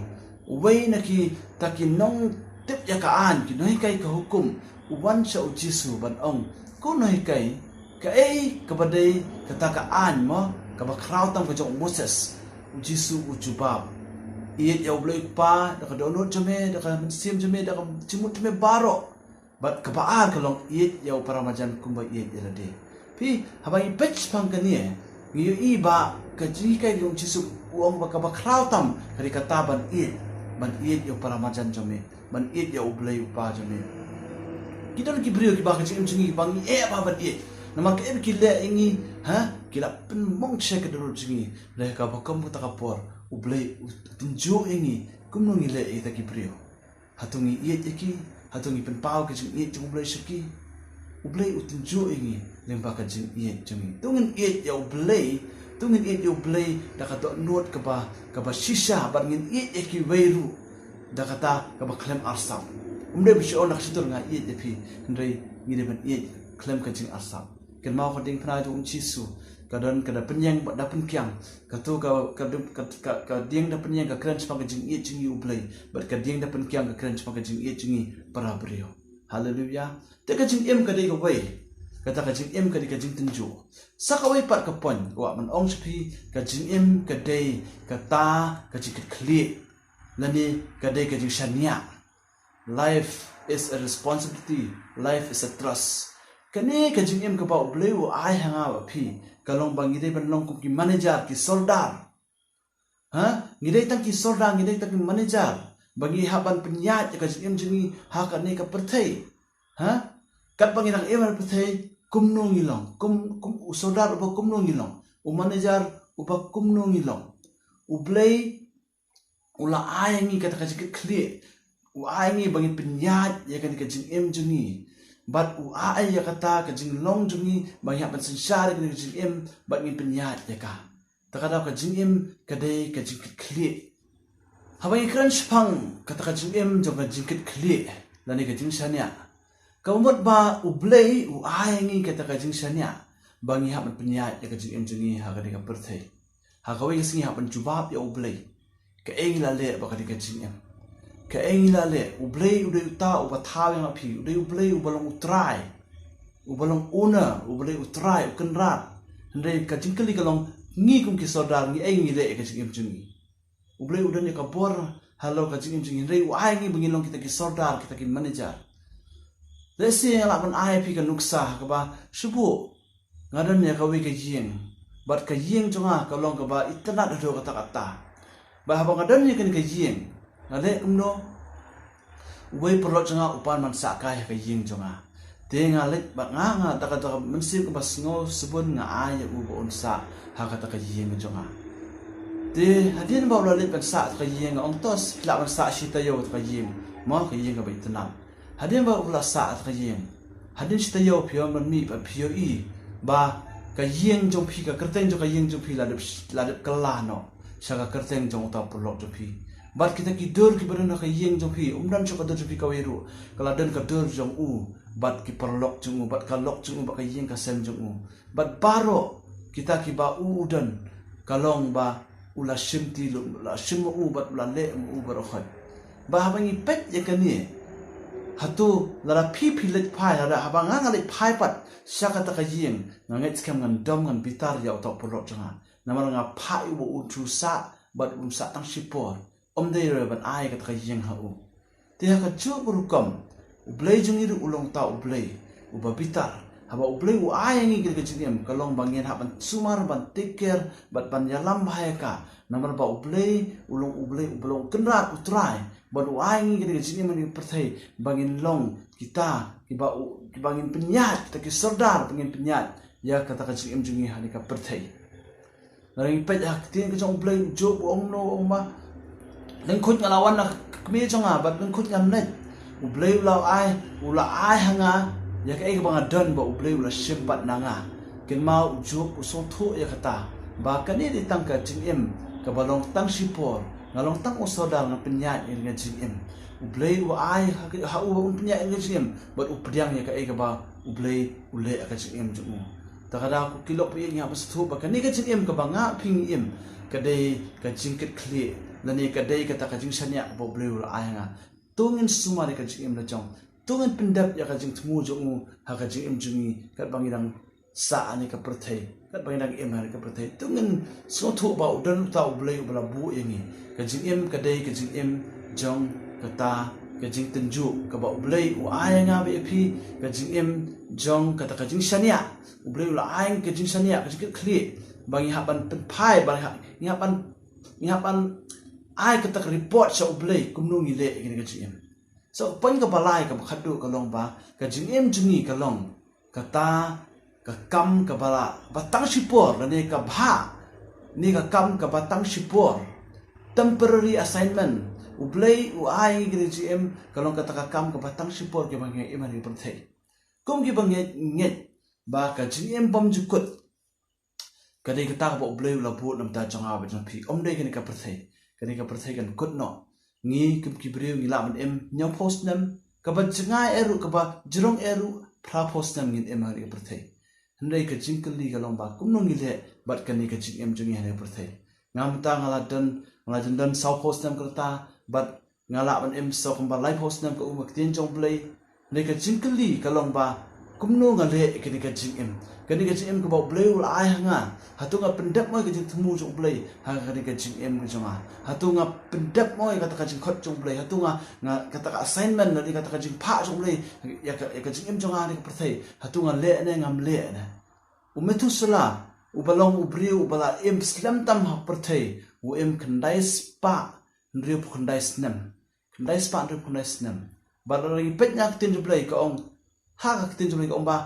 uwei na kita ki nongtip ïa ka aiñ, ki nonghikai ka hukum, u wan sha U Jisu ban ong, ko Nonghikai, kaei kaba dei kata ka aiñ mo, kaba khraw tam ka jong u Moses? U Jisu u jubab, ïeit ïa U Blei U Kpa da ka dohnud jong me, da ka mynsiem jong me, da ka jingmut jong me baroh, bad kaba ar ka long, ïeit ïa u para marjan kumba ïeit ïa lade. Phi, haba ngi peit shaphang kane, ngi ïohi ba ka jinghikai jong U Jisu, u ong ba kaba khraw tam ka dei kata ban ïeit, ban ïeit ïa u para marjan jong me, ban ïeit ïa U Blei U Kpa jong me. Ki don ki briew kiba ha ka jingim jong ngi ba ngi eh bha ban ïeit, namar kaei ba ki leh ïa ngi, ha, ki la pynmong sha ka dohnud jong ngi. Hynrei ha kaba kum kata ka por, U Blei u tynjuh ïa ngi kumno ngi leh ïa kita ki briew. Hato ngi ïeit ïa ki? Hato ngi pynpaw ka jingïeit jong U Blei sha ki? U Blei u tynjuh ïa ngi lyngba ka jingïeit jong ngi. To ngin ïeit ïa U Blei, to ngin ïeit ïa U Blei da ka dohnud kaba, kaba shisha, bad ngin ïeit ïa kiwei ruh da kata kaba khlem arsap. Ym dei ba shu ong na ka shyntur nga ïeit ïa phi, hynrei ngi dei ban ïeit khlem ka jingarsap. Kynmaw ka diengphna jong U Jisu, ka don ka da pynïeng bad da pynkiang. Kato ka, ka, ka, ka, ka dieng da pynïeng ka kren shaphang ka jingïeit jong ngi U Blei, bad ka dieng da pynkiang ka kren shaphang ka jingïeit jong ngi para briew. Haleluya. Te ka jingim ka dei kawei. Kata ka jingim ka dei ka jingtynjuh. Sa kawei pat ka point, u ong sha phi, ka jingim ka dei kata ka jingkitkhlieh, lane ka dei ka jingshaniah. Life is a responsibility. Life is a trust. Kane ka jingim kaba U Blei u ai ha nga bad phi, ka long ba ngi dei ban long kum ki manager, ki sordar. Ha? Ngi dei tang ki sordar, ngi dei tang ki manager. Ba ngi hap ban pynïaid ïa ka jingim jong ngi ha kane ka pyrthei. Ha? Katba ngi dang im ha pyrthei, kumno ngi long? Kum, kum u sordar uba kumno ngi long? U manager uba kumno ngi long? U Blei u la ai ïa ngi kata ka jingkitkhlieh. U ai ïa ngi ba ngin pynïaid ïa kane ka jingim jong ngi. Bad u ai ïa kata ka jinglong jong ngi ba ngi hap ban synshar ïa kane ka jingim bad ngin pynïaid ïa ka. Ta ka daw ka jingim ka dei ka jingkitkhlieh. Haba ngi kren shaphang kata ka jingim jong ka jingkitkhlieh lane ka jingshaniah, ka mut ba U Blei u ai ïa ngi kata ka jingshaniah ba ngi hap ban pynïaid ïa ka jingim jong ngi ha kane ka pyrthei. Ha kawei ka sngi hap ban jubab ïa U Blei. Kaei ngi la leh bad kane ka jingim? Kaei ngi la leh? U Blei u dei uta uba thaw ïa nga phi, u dei U Blei uba long U Trai, uba long Owner, U Blei U Trai, U Kynrad. Hynrei ka jingkylli ka long, ngi kum ki sordar, ngi ei ngi leh ïa ka jingim jong ngi? U Blei u don ïa ka bor halor ka jingim jong ngi, hynrei u ai ngi ba ngin long kita ki sordar, kita ki manager. Lehse nga lah ban ai phi ka nuksa kaba, shu buh, nga don ïa kawei ka ïing, bad ka ïing jong nga ka long kaba itynnad haduh katta katta. Bad haba nga don ïa kane ka ïing, nga leh kumno? Uwei u paralok jong nga u pan ban sah kai ha ka ïing jong nga. Te nga leit bad nga, nga da ka, da ka mynsiem kaba sngewsbun nga ai ïa u ba un sah ha kata ka ïing jong nga. Te hadien ba u la leit ban sah ha ka ïing, nga ong, to, phi lah ban sah shi taïew ha ka ïing, mo, ka ïing kaba itynnad. Hadien ba u la sah ha ka ïing, hadien shi taïew phi wan ban mih bad phi ïohi ba ka ïing jong phi, ka kyrteng jong ka ïing jong phi la dep, la dep kylla noh sha ka kyrteng jong uta u paralok jong phi. Bad kita ki dur kiba don ha ka ïing jong phi, ym don shuh ka dur jong phi kawei ruh, ka la don ka dur jong u bad ki paralok jong u, bad ka lok jong u, bad ka ïing ka sem jong u. Bad baroh kita kiba u u don, ka long ba u la shim ti, u la shim ma u bad u la leh ma u baroh khoit. Bad haba ngi peit ïa kane, hato lada phi phi leit phai, lada haba nga nga leit phai pat sha kata ka ïing, nga ngeit skhem ngan dom, ngan bitar ïa uta u paralok jong nga. Namar nga phah ïa u ba un shu sah bad un sah tang shipor. Ym dei ruh ban ai kata ka ïing ha u. Te ha kajuh ka rukom, U Blei jong ngi ruh u long uta U Blei uba bitar. Haba U Blei u ai ïa ngi kata ka jingim, ka long ba ngin hap ban sumar, ban take care bad ban ïalam bha ïa ka. Namar ba U Blei u long U Blei uba long Kynrad, U Trai, bad u ai ïa ngi kata ka jingim ha kane ka pyrthei ba ngin long kita kiba u, kiba ngin pynïaid, kita ki sordar ba ngin pynïaid ïa kata ka jingim jong ngi ha kane ka pyrthei. Lada ngi peit ha ka ktien ka jong U Blei, u Job u ong kumno, u ong ba, Lyngkhuid nga la wan na ka kmie jong nga, bad lyngkhuid ngan leit. U Blei u la ai, u la ai ha nga ïa kaei kaba nga don, ba U Blei u la shim pat na nga. Kynmaw u Job u sngewthuh ïa kata, ba kane dei tang ka jingim kaba long tang shipor. Nga long tang u sordar, ngan pynïaid ïa ka jingim. U Blei u ai ha ka, ha u ba un pynïaid ïa ka jingim, bad u pdiang ïa kaei kaba U Blei u leh ha ka jingim jong u. Te ka daw ko ki lok baieit, ngi hap ban sngewthuh ba kane ka jingim kaba nga bad phi ngi im, ka dei ka jingkitkhlieh, lane ka dei kata ka jingshaniah kaba U Blei u la ai ha nga. To ngin sumar ïa ka jingim la jong. To ngin pyndep ïa ka jingthmu jong u ha ka jingim jong ngi, katba ngi dang sah ha kane ka pyrthei, katba ngi dang im ha kane ka pyrthei. To ngin sngewthuh ba u don uta U Blei uba la buh ïa ngi. Ka jingim ka dei ka jingim jong kata ka jingtynjuh kaba U Blei u ai ha nga bad ïa phi, ka jingim jong kata ka jingshaniah. U Blei u la ai ka jingshaniah, ka jingkitkhlieh, ba ngi hap ban pynphai, ba ngi hap, ngi hap ban, ngi hap ban ai kata ka report sha U Blei kumno ngi leh ïa kane ka jingim. So, point kaba lai, kaba khatduh ka long ba ka jingim jong ngi ka long kata ka kam kaba la, ba tang shipor, lane ka bhah, ne ka kam kaba tang shipor. Temporary assignment. U Blei u ai ngi kane ka jingim, ka long kata ka kam kaba tang shipor, kaba ngi im ha kane ka pyrthei. Kum kiba ngeit, ngeit ba ka jingim bymjukut ka dei kata kaba U Blei u la buh na ka bynta jong nga bad jong phi. Ym dei kane ka pyrthei. Kane ka pyrthei kan kut noh. Ngi kum ki briew ngi lah ban im hynñiewphew snem, kaba jngai eh ruh, kaba jrong eh ruh, phraphew snem ngin im ha kane ka pyrthei. Hynrei ka jingkylli ka long ba kumno ngi leh bad kane ka jingim jong ngi ha kane ka pyrthei. Nga mynta nga la don, nga la don, don sawphew snem ka rta, bad nga lah ban im sa kumba laiphew snem, ka um ka ktien jong U Blei. Hynrei ka jingkylli ka long ba kumno nga leh ïa kane ka jingim. Kane ka jingim kaba U Blei u la ai ha nga, hato nga pyndep mo ïa ka jingthmu jong U Blei ha kane ka jingim ka jong nga? Hato nga pyndep mo ïa kata ka jingkhot jong U Blei? Hato nga, nga kata ka assignment, lane kata ka jingphah jong U Blei ïa ka, ïa ka jingim jong nga ha kane ka pyrthei, hato nga leh ne ngam leh ne? U Methuselah, uba long u briew uba la im slem tam ha pyrthei, u im khyndai spah hynriewphew khyndai snem. Khyndai spah hynriewphew khyndai snem. Bad lada ngi peit na ka ktien jong U Blei ka ong, ha ka ktien jong U Blei ka ong ba,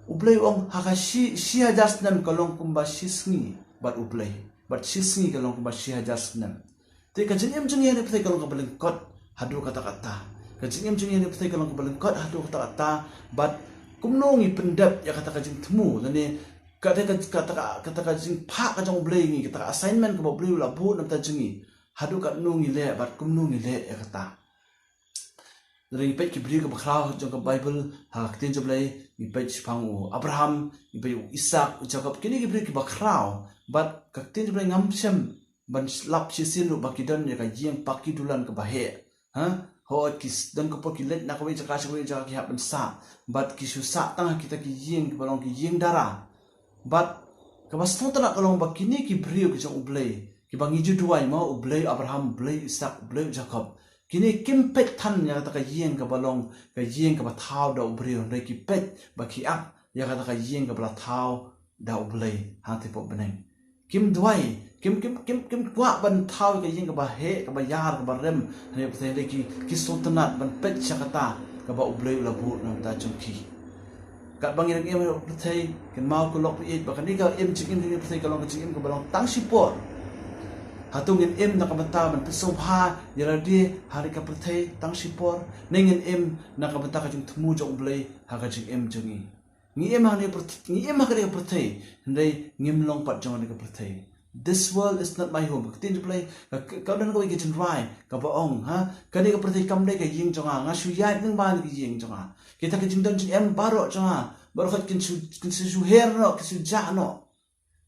U Blei u ong ha ka shi, shi hajar snem ka long kumba shi sngi bad U Blei, bad shi sngi ka long kumba shi hajar snem. Te ka jingim jong ngi ha kane ka pyrthei ka long kaba lyngkot haduh katta katta. Ka jingim jong ngi ha kane ka pyrthei ka long kaba lyngkot haduh katta katta. Bad kumno ngi pyndep ïa kata ka jingthmu, lane kata ka, kata ka, kata ka jingphah ka jong U Blei ïa ngi, kata ka assignment kaba U Blei u la buh na ka bynta jong ngi, haduh katno ngi leh bad kumno ngi leh ïa kata. Lada ngi peit ki briew kiba khraw jong ka Baibl, ha ka ktien jong U Blei, ngi peit shaphang u Abraham, ngi peit u Isaak, u Jakob, kine ki briew kiba khraw. Bad ka ktien jong U Blei ngam shem ban lap shisien ruh ba ki don ïa ka ïing paki dulan kaba heh. Ha? Hooid, ki s-, don ka por ki leit na kawei jaka sha kawei jaka, ki hap ban sah. Bad ki shu sah tang ha kita ki ïing kiba long ki ïing dara. Bad kaba sngewtynnat ka long ba kine ki briew ki jong U Blei, kiba ngi ju duwai mo, U Blei u Abraham, U Blei u Isaak, U Blei u Jakob, kine kim peit than ïa kata ka ïing kaba long ka ïing kaba thaw da u briew, hynrei ki peit ba ki ap ïa kata ka ïing kaba la thaw da U Blei hangtei hapoh bneng. Kim duwai, kim, kim, kim, kim kwah ban thaw ïa ka ïing kaba heh, kaba ïar, kaba rem ha kane ka pyrthei, hynrei ki, ki sngewtynnat ban peit sha kata kaba U Blei u la buh na ka bynta jong ki. Katba ngi dang im ha kane ka pyrthei, kynmaw ko lok baieit ba kane ka im jingim ha kane ka pyrthei ka long ka jingim kaba long tang shipor. Hato ngin im na ka bynta ban pynsngewbha ïa lade ha kane ka pyrthei tang shipor, ne ngin im na ka bynta ka jingthmu jong U Blei ha ka jingim jong ngi? Ngi im ha kane ka pyrth-, ngi im ha kane ka pyrthei, hynrei ngim long pat jong kane ka pyrthei. This world is not my home. Ka ktien jong U Blei, ka, ka, ka don kawei ka jingrwai kaba ong, ha, kane ka pyrthei kam dei ka ïing jong nga, nga shu ïaid lyngba kane ka ïing jong nga. Kita ki jingdon jingem baroh jong nga, baroh khoit kin shu, kin shu, shu her noh, kin shu jah noh.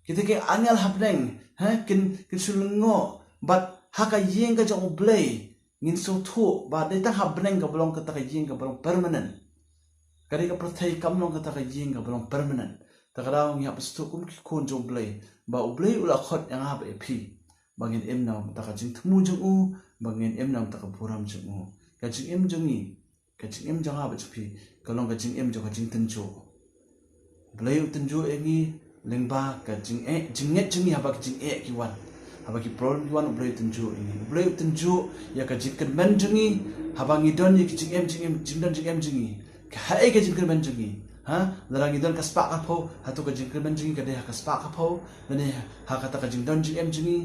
Kita ki angel ha bneng, ha, kin, kin shu lyngngoh. Bad ha ka ïing ka jong U Blei, ngin sngewthuh ba dei tang ha bneng kaba long kata ka ïing kaba long permanent. Ka dei ka pyrthei kam long kata ka ïing kaba long permanent. Te ka daw ngi hap sngewthuh kum ki khun jong U Blei, ba U Blei u la khot ïa nga bad ïa phi ba ngin im na ka bynta ka jingthmu jong u, ba ngin im na ka bynta ka burom jong u. Ka jingim jong ngi, ka jingim jong nga bad jong phi, ka long ka jingim jong ka jingtynjuh. U Blei u tynjuh ïa ngi lyngba ka jingeh, jingngeit jong ngi, haba ki jingeh ki wan, haba ki problem ki wan, U Blei u tynjuh ïa ngi. U Blei u tynjuh ïa ka jingkyrmen jong ngi haba ngi don ïa ki jingim, jingim, jingdon jingem jong ngi. Ka, haei ka jingkyrmen jong ngi? Ha? Lada ngi don ka spah ka phew, hato ka jingkyrmen jong ngi ka dei ha ka spah ka phew, lane ha kata ka jingdon jingem jong ngi?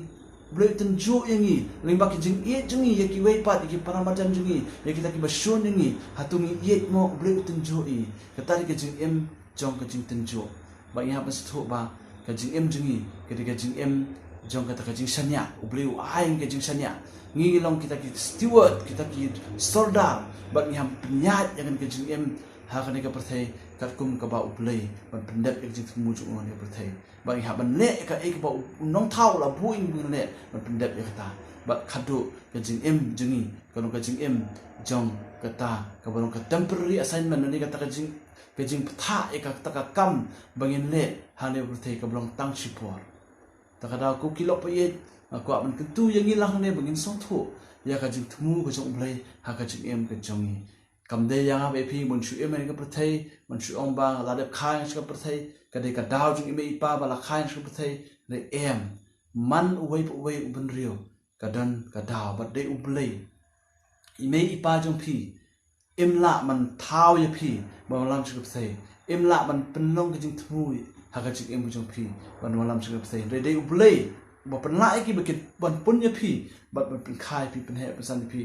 Blei u tynjuh ïa ngi, lyngba ki jingïeit jong ngi ïa kiwei pat, ïa ki para marjan jong ngi, ïa kita kiba shun ïa ngi, hato ngi ïeit mo, Blei u tynjuh ïa ngi. Kata dei ka jingim jong ka jingtynjuh. Bad ngi hap ban sngewthuh ba ka jingim jong ngi ka dei ka jingim jong kata ka jingshaniah. U Blei u ai ka jingshaniah. Ngi long kita ki steward, kita ki sordar, bad ngi hap pynïaid ïa kane ka jingim ha kane ka pyrthei katkum kaba U Blei, ban pyndep ïa ka jingthmu jong u ha kane ka pyrthei. Bad ngi hap ban leh ïa kaei kaba u, u nongthaw u la buh ïa ngi ban leh, ban pyndep ïa kata. Bad khadduh ka jingim jong ngi ka long ka jingim jong kata kaba long ka temporary assignment, lane kata ka jing, ka jingbthah ïa kata ka kam ba ngin leh ha kane ka pyrthei kaba long tang shipor. Ta ka daw ko ki lok ba ïeit, nga kwah ban kyntu ïa ngi lang hangne ba ngin sngewthuh ïa ka jingthmu ka jong U Blei ha ka jingim ka jong ngi. Kam dei ïa nga bad ïa phi ban shu im ha kane ka pyrthei, ban shu ong ba la dep kha ïa nga sha ka pyrthei, ka dei ka daw jong i mei i pa ba la kha ïa nga sha ka pyrthei, lei em. Man uwei pa uwei u bynriew ka don ka daw, bad dei U Blei, i mei i pa jong phi, im lah ban thaw ïa phi ban wallam sha ka pyrthei, im lah ban pynlong ka jingthmu ha ka jingim ka jong phi ban wallam sha ka pyrthei. Dei, dei U Blei ba pynlah ïa ki ba kin ban pun ïa phi, bad ban pynkha ïa phi, pynheh pynsan ïa phi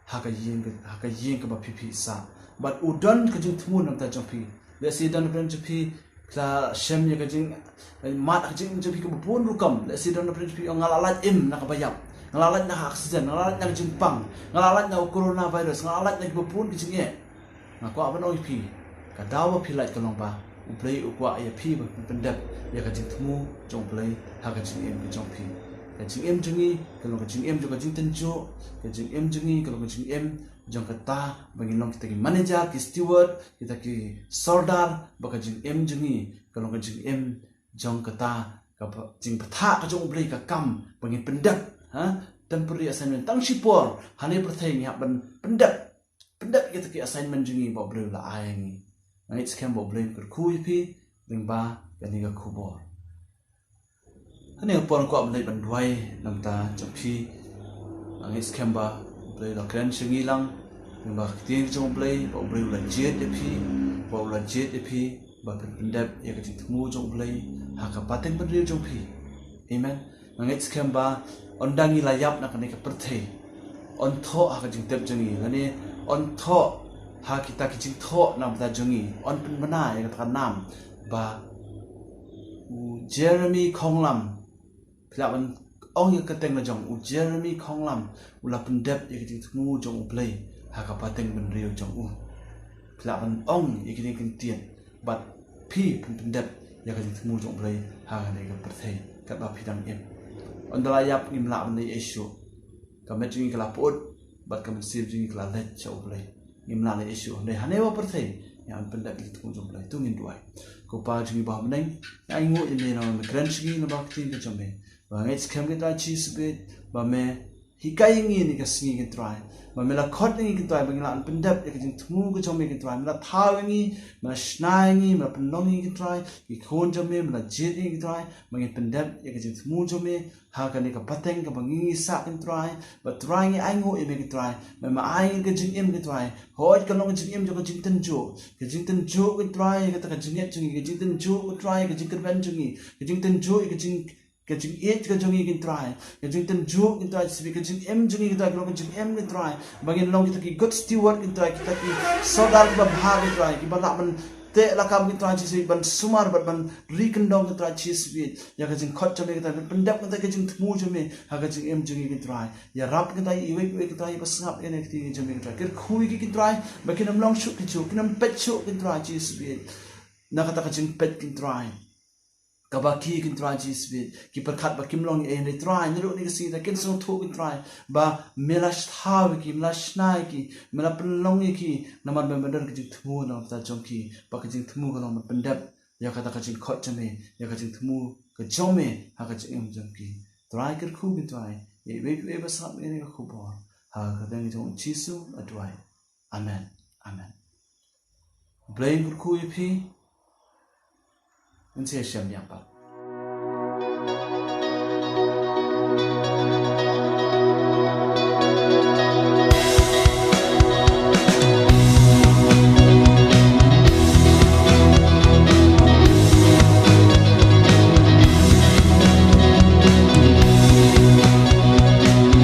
ha ka ïing, ha ka ïing kaba phi phi sah. Bad u don ka jingthmu na ka bynta jong phi. Lehse don na ka bynta jong phi, la shem ïa ka jing, eh, mad ka jingim jong phi kaba bun rukom. Lehse don na ka bynta jong phi, nga la lait im na kaba ïap, nga la lait na ka aksiden, nga la lait na ka jingpang, nga la lait na u coronavirus, nga la lait na kiba bun ki jingeh. Nga kwah ban ong ïa phi, ka daw ba phi lait ka long ba U Blei u kwah ïa phi ban pyndep ïa ka jingthmu jong U Blei ha ka jingim ka jong phi. Ka jingim jong ngi ka long ka jingim jong ka jingtynjuh, ka jingim jong ngi ka long ka jingim jong kata ba ngin long kita ki manager, ki steward, kita ki sordar, ba ka jingim jong ngi ka long ka jingim jong kata ka ba, jingbthah ka jong U Blei, ka kam ba ngin pyndep, ha, temporary assignment, tang shipor ha kane ka pyrthei ngi hap ban pyndep, pyndep kita ki assignment jong ngi ba U Blei u la ai ngi. Nga ngeit skhem ba U Blei un kyrkhu ïa phi lyngba kane ka khubor. Hangne ha por nga kwah ban leit ban duwai na ka bynta jong phi. Nga ngeit skhem ba U Blei u la kren sha ngi lang lyngba ka ktien jong U Blei, ba U Blei u la jied ïa phi, ba u la jied ïa phi ba phin pyndep ïa ka jingthmu jong U Blei ha ka pateng bynriew jong phi. Amen. Nga ngeit skhem ba ynda ngi la ïap na kane ka pyrthei, yn thoh ha ka jingtep jong ngi, lane yn thoh ha kita ki jingthoh na ka bynta jong ngi, yn pynbna ïa kata ka nam ba u Jeremy Khonglam, phi lah ban ong ïa ka kyrteng la jong, u Jeremy Khonglam u la pyndep ïa ka jingthmu jong U Blei ha ka pateng bynriew jong u. Phi lah ban ong ïa kine ki ktien, bad phi phin pyndep ïa ka jingthmu jong U Blei ha kane ka pyrthei katba phi dang im. Ynda la ïap ngim lah ban leh ei ei shuh. Ka met jong ngi ka la pyut, bad ka mynsiem jong ngi ka la leit sha U Blei. Ngim lah leh ei ei shuh. Hynrei hangne ha pyrthei ngi hap ban pyndep ïa ka jingthmu jong U Blei. To ngin duwai. Ko Pa jong ngi ba ha bneng, ngi ainguh ïa me namar me kren sha ngi lyngba ka ktien ka jong me. Ba nga ngeit skhem, ko Trai Jisu, ba me hikai ïa ngi ha kane ka sngi, ko Trai, ba me la khot ïa ngi, ko Trai, ba ngin lah ban pyndep ïa ka jingthmu ka jong me, ko Trai. Me la thaw ïa ngi, me la shna ïa ngi, me la pynlong ïa ngi, ko Trai, ki khun jong me, me la jied ïa ngi, ko Trai, ba ngin pyndep ïa ka jingthmu jong me ha kane ka pateng kaba ngi sah, ko Trai. Bad Trai, ngi ainguh ïa me, ko Trai, ba me ai ïa ngi ka jingim, ko Trai. Hooid ka long ka jingim jong ka jingtynjuh, ka jingtynjuh, ko Trai, ïa kata ka jingngeit jong ngi, ka jingtynjuh, ko Trai, ïa ka jingkyrmen jong ngi, ka jingtynjuh ïa ka jing ka jingïeit ka jong ngi, ko Trai, ka jingtynjuh, ko Trai Jisu, ka jingim jong ngi, ko Trai, ka long ka jingim, ko Trai, ba ngin long kita ki good steward, ko Trai, kita ki sordar kiba bha, ko Trai, kiba lah ban teh lakam, ko Trai Jisu, ban sumar bad ban ri kyndong, ko Trai Jisu, ïa ka jingkhot jong me, ko Trai, ban pyndep, ko Trai, ka jingthmu jong me ha ka jingim jong ngi, ko Trai. Ïarap, ko Trai, iwei pa iwei, ko Trai, iba sngap ïa kane ka ktien jong me, ko Trai, kyrkhu ïa ki, ko Trai, ba kin ym long shuh ki juh, kin ym peit shuh, ko Trai Jisu, na kata ka jingpeit, ko Trai, kaba ki, ko Trai Jisu, ki pyrkhat ba kim long ei ei, Trai, naduh kane ka sngi, Trai, kin sngewthuh, ko Trai, ba me la thaw ïa ki, me la shna ïa ki, me la pynlong ïa ki, namar ba me don ka jingthmu na ka bynta jong ki, ba ka jingthmu ka long ban pyndep ïa kata ka jingkhot jong me, ïa ka jingthmu ka jong me ha ka jingim jong ki. Trai, kyrkhu, ko Trai, ïa iwei pa iwei ba sngap ïa kane ka khubor, ha ka kyrteng jong U Jisu nga duwai. Amen. Amen. Blei un kyrkhu ïa phi. Ngin sa ïashem biang pat.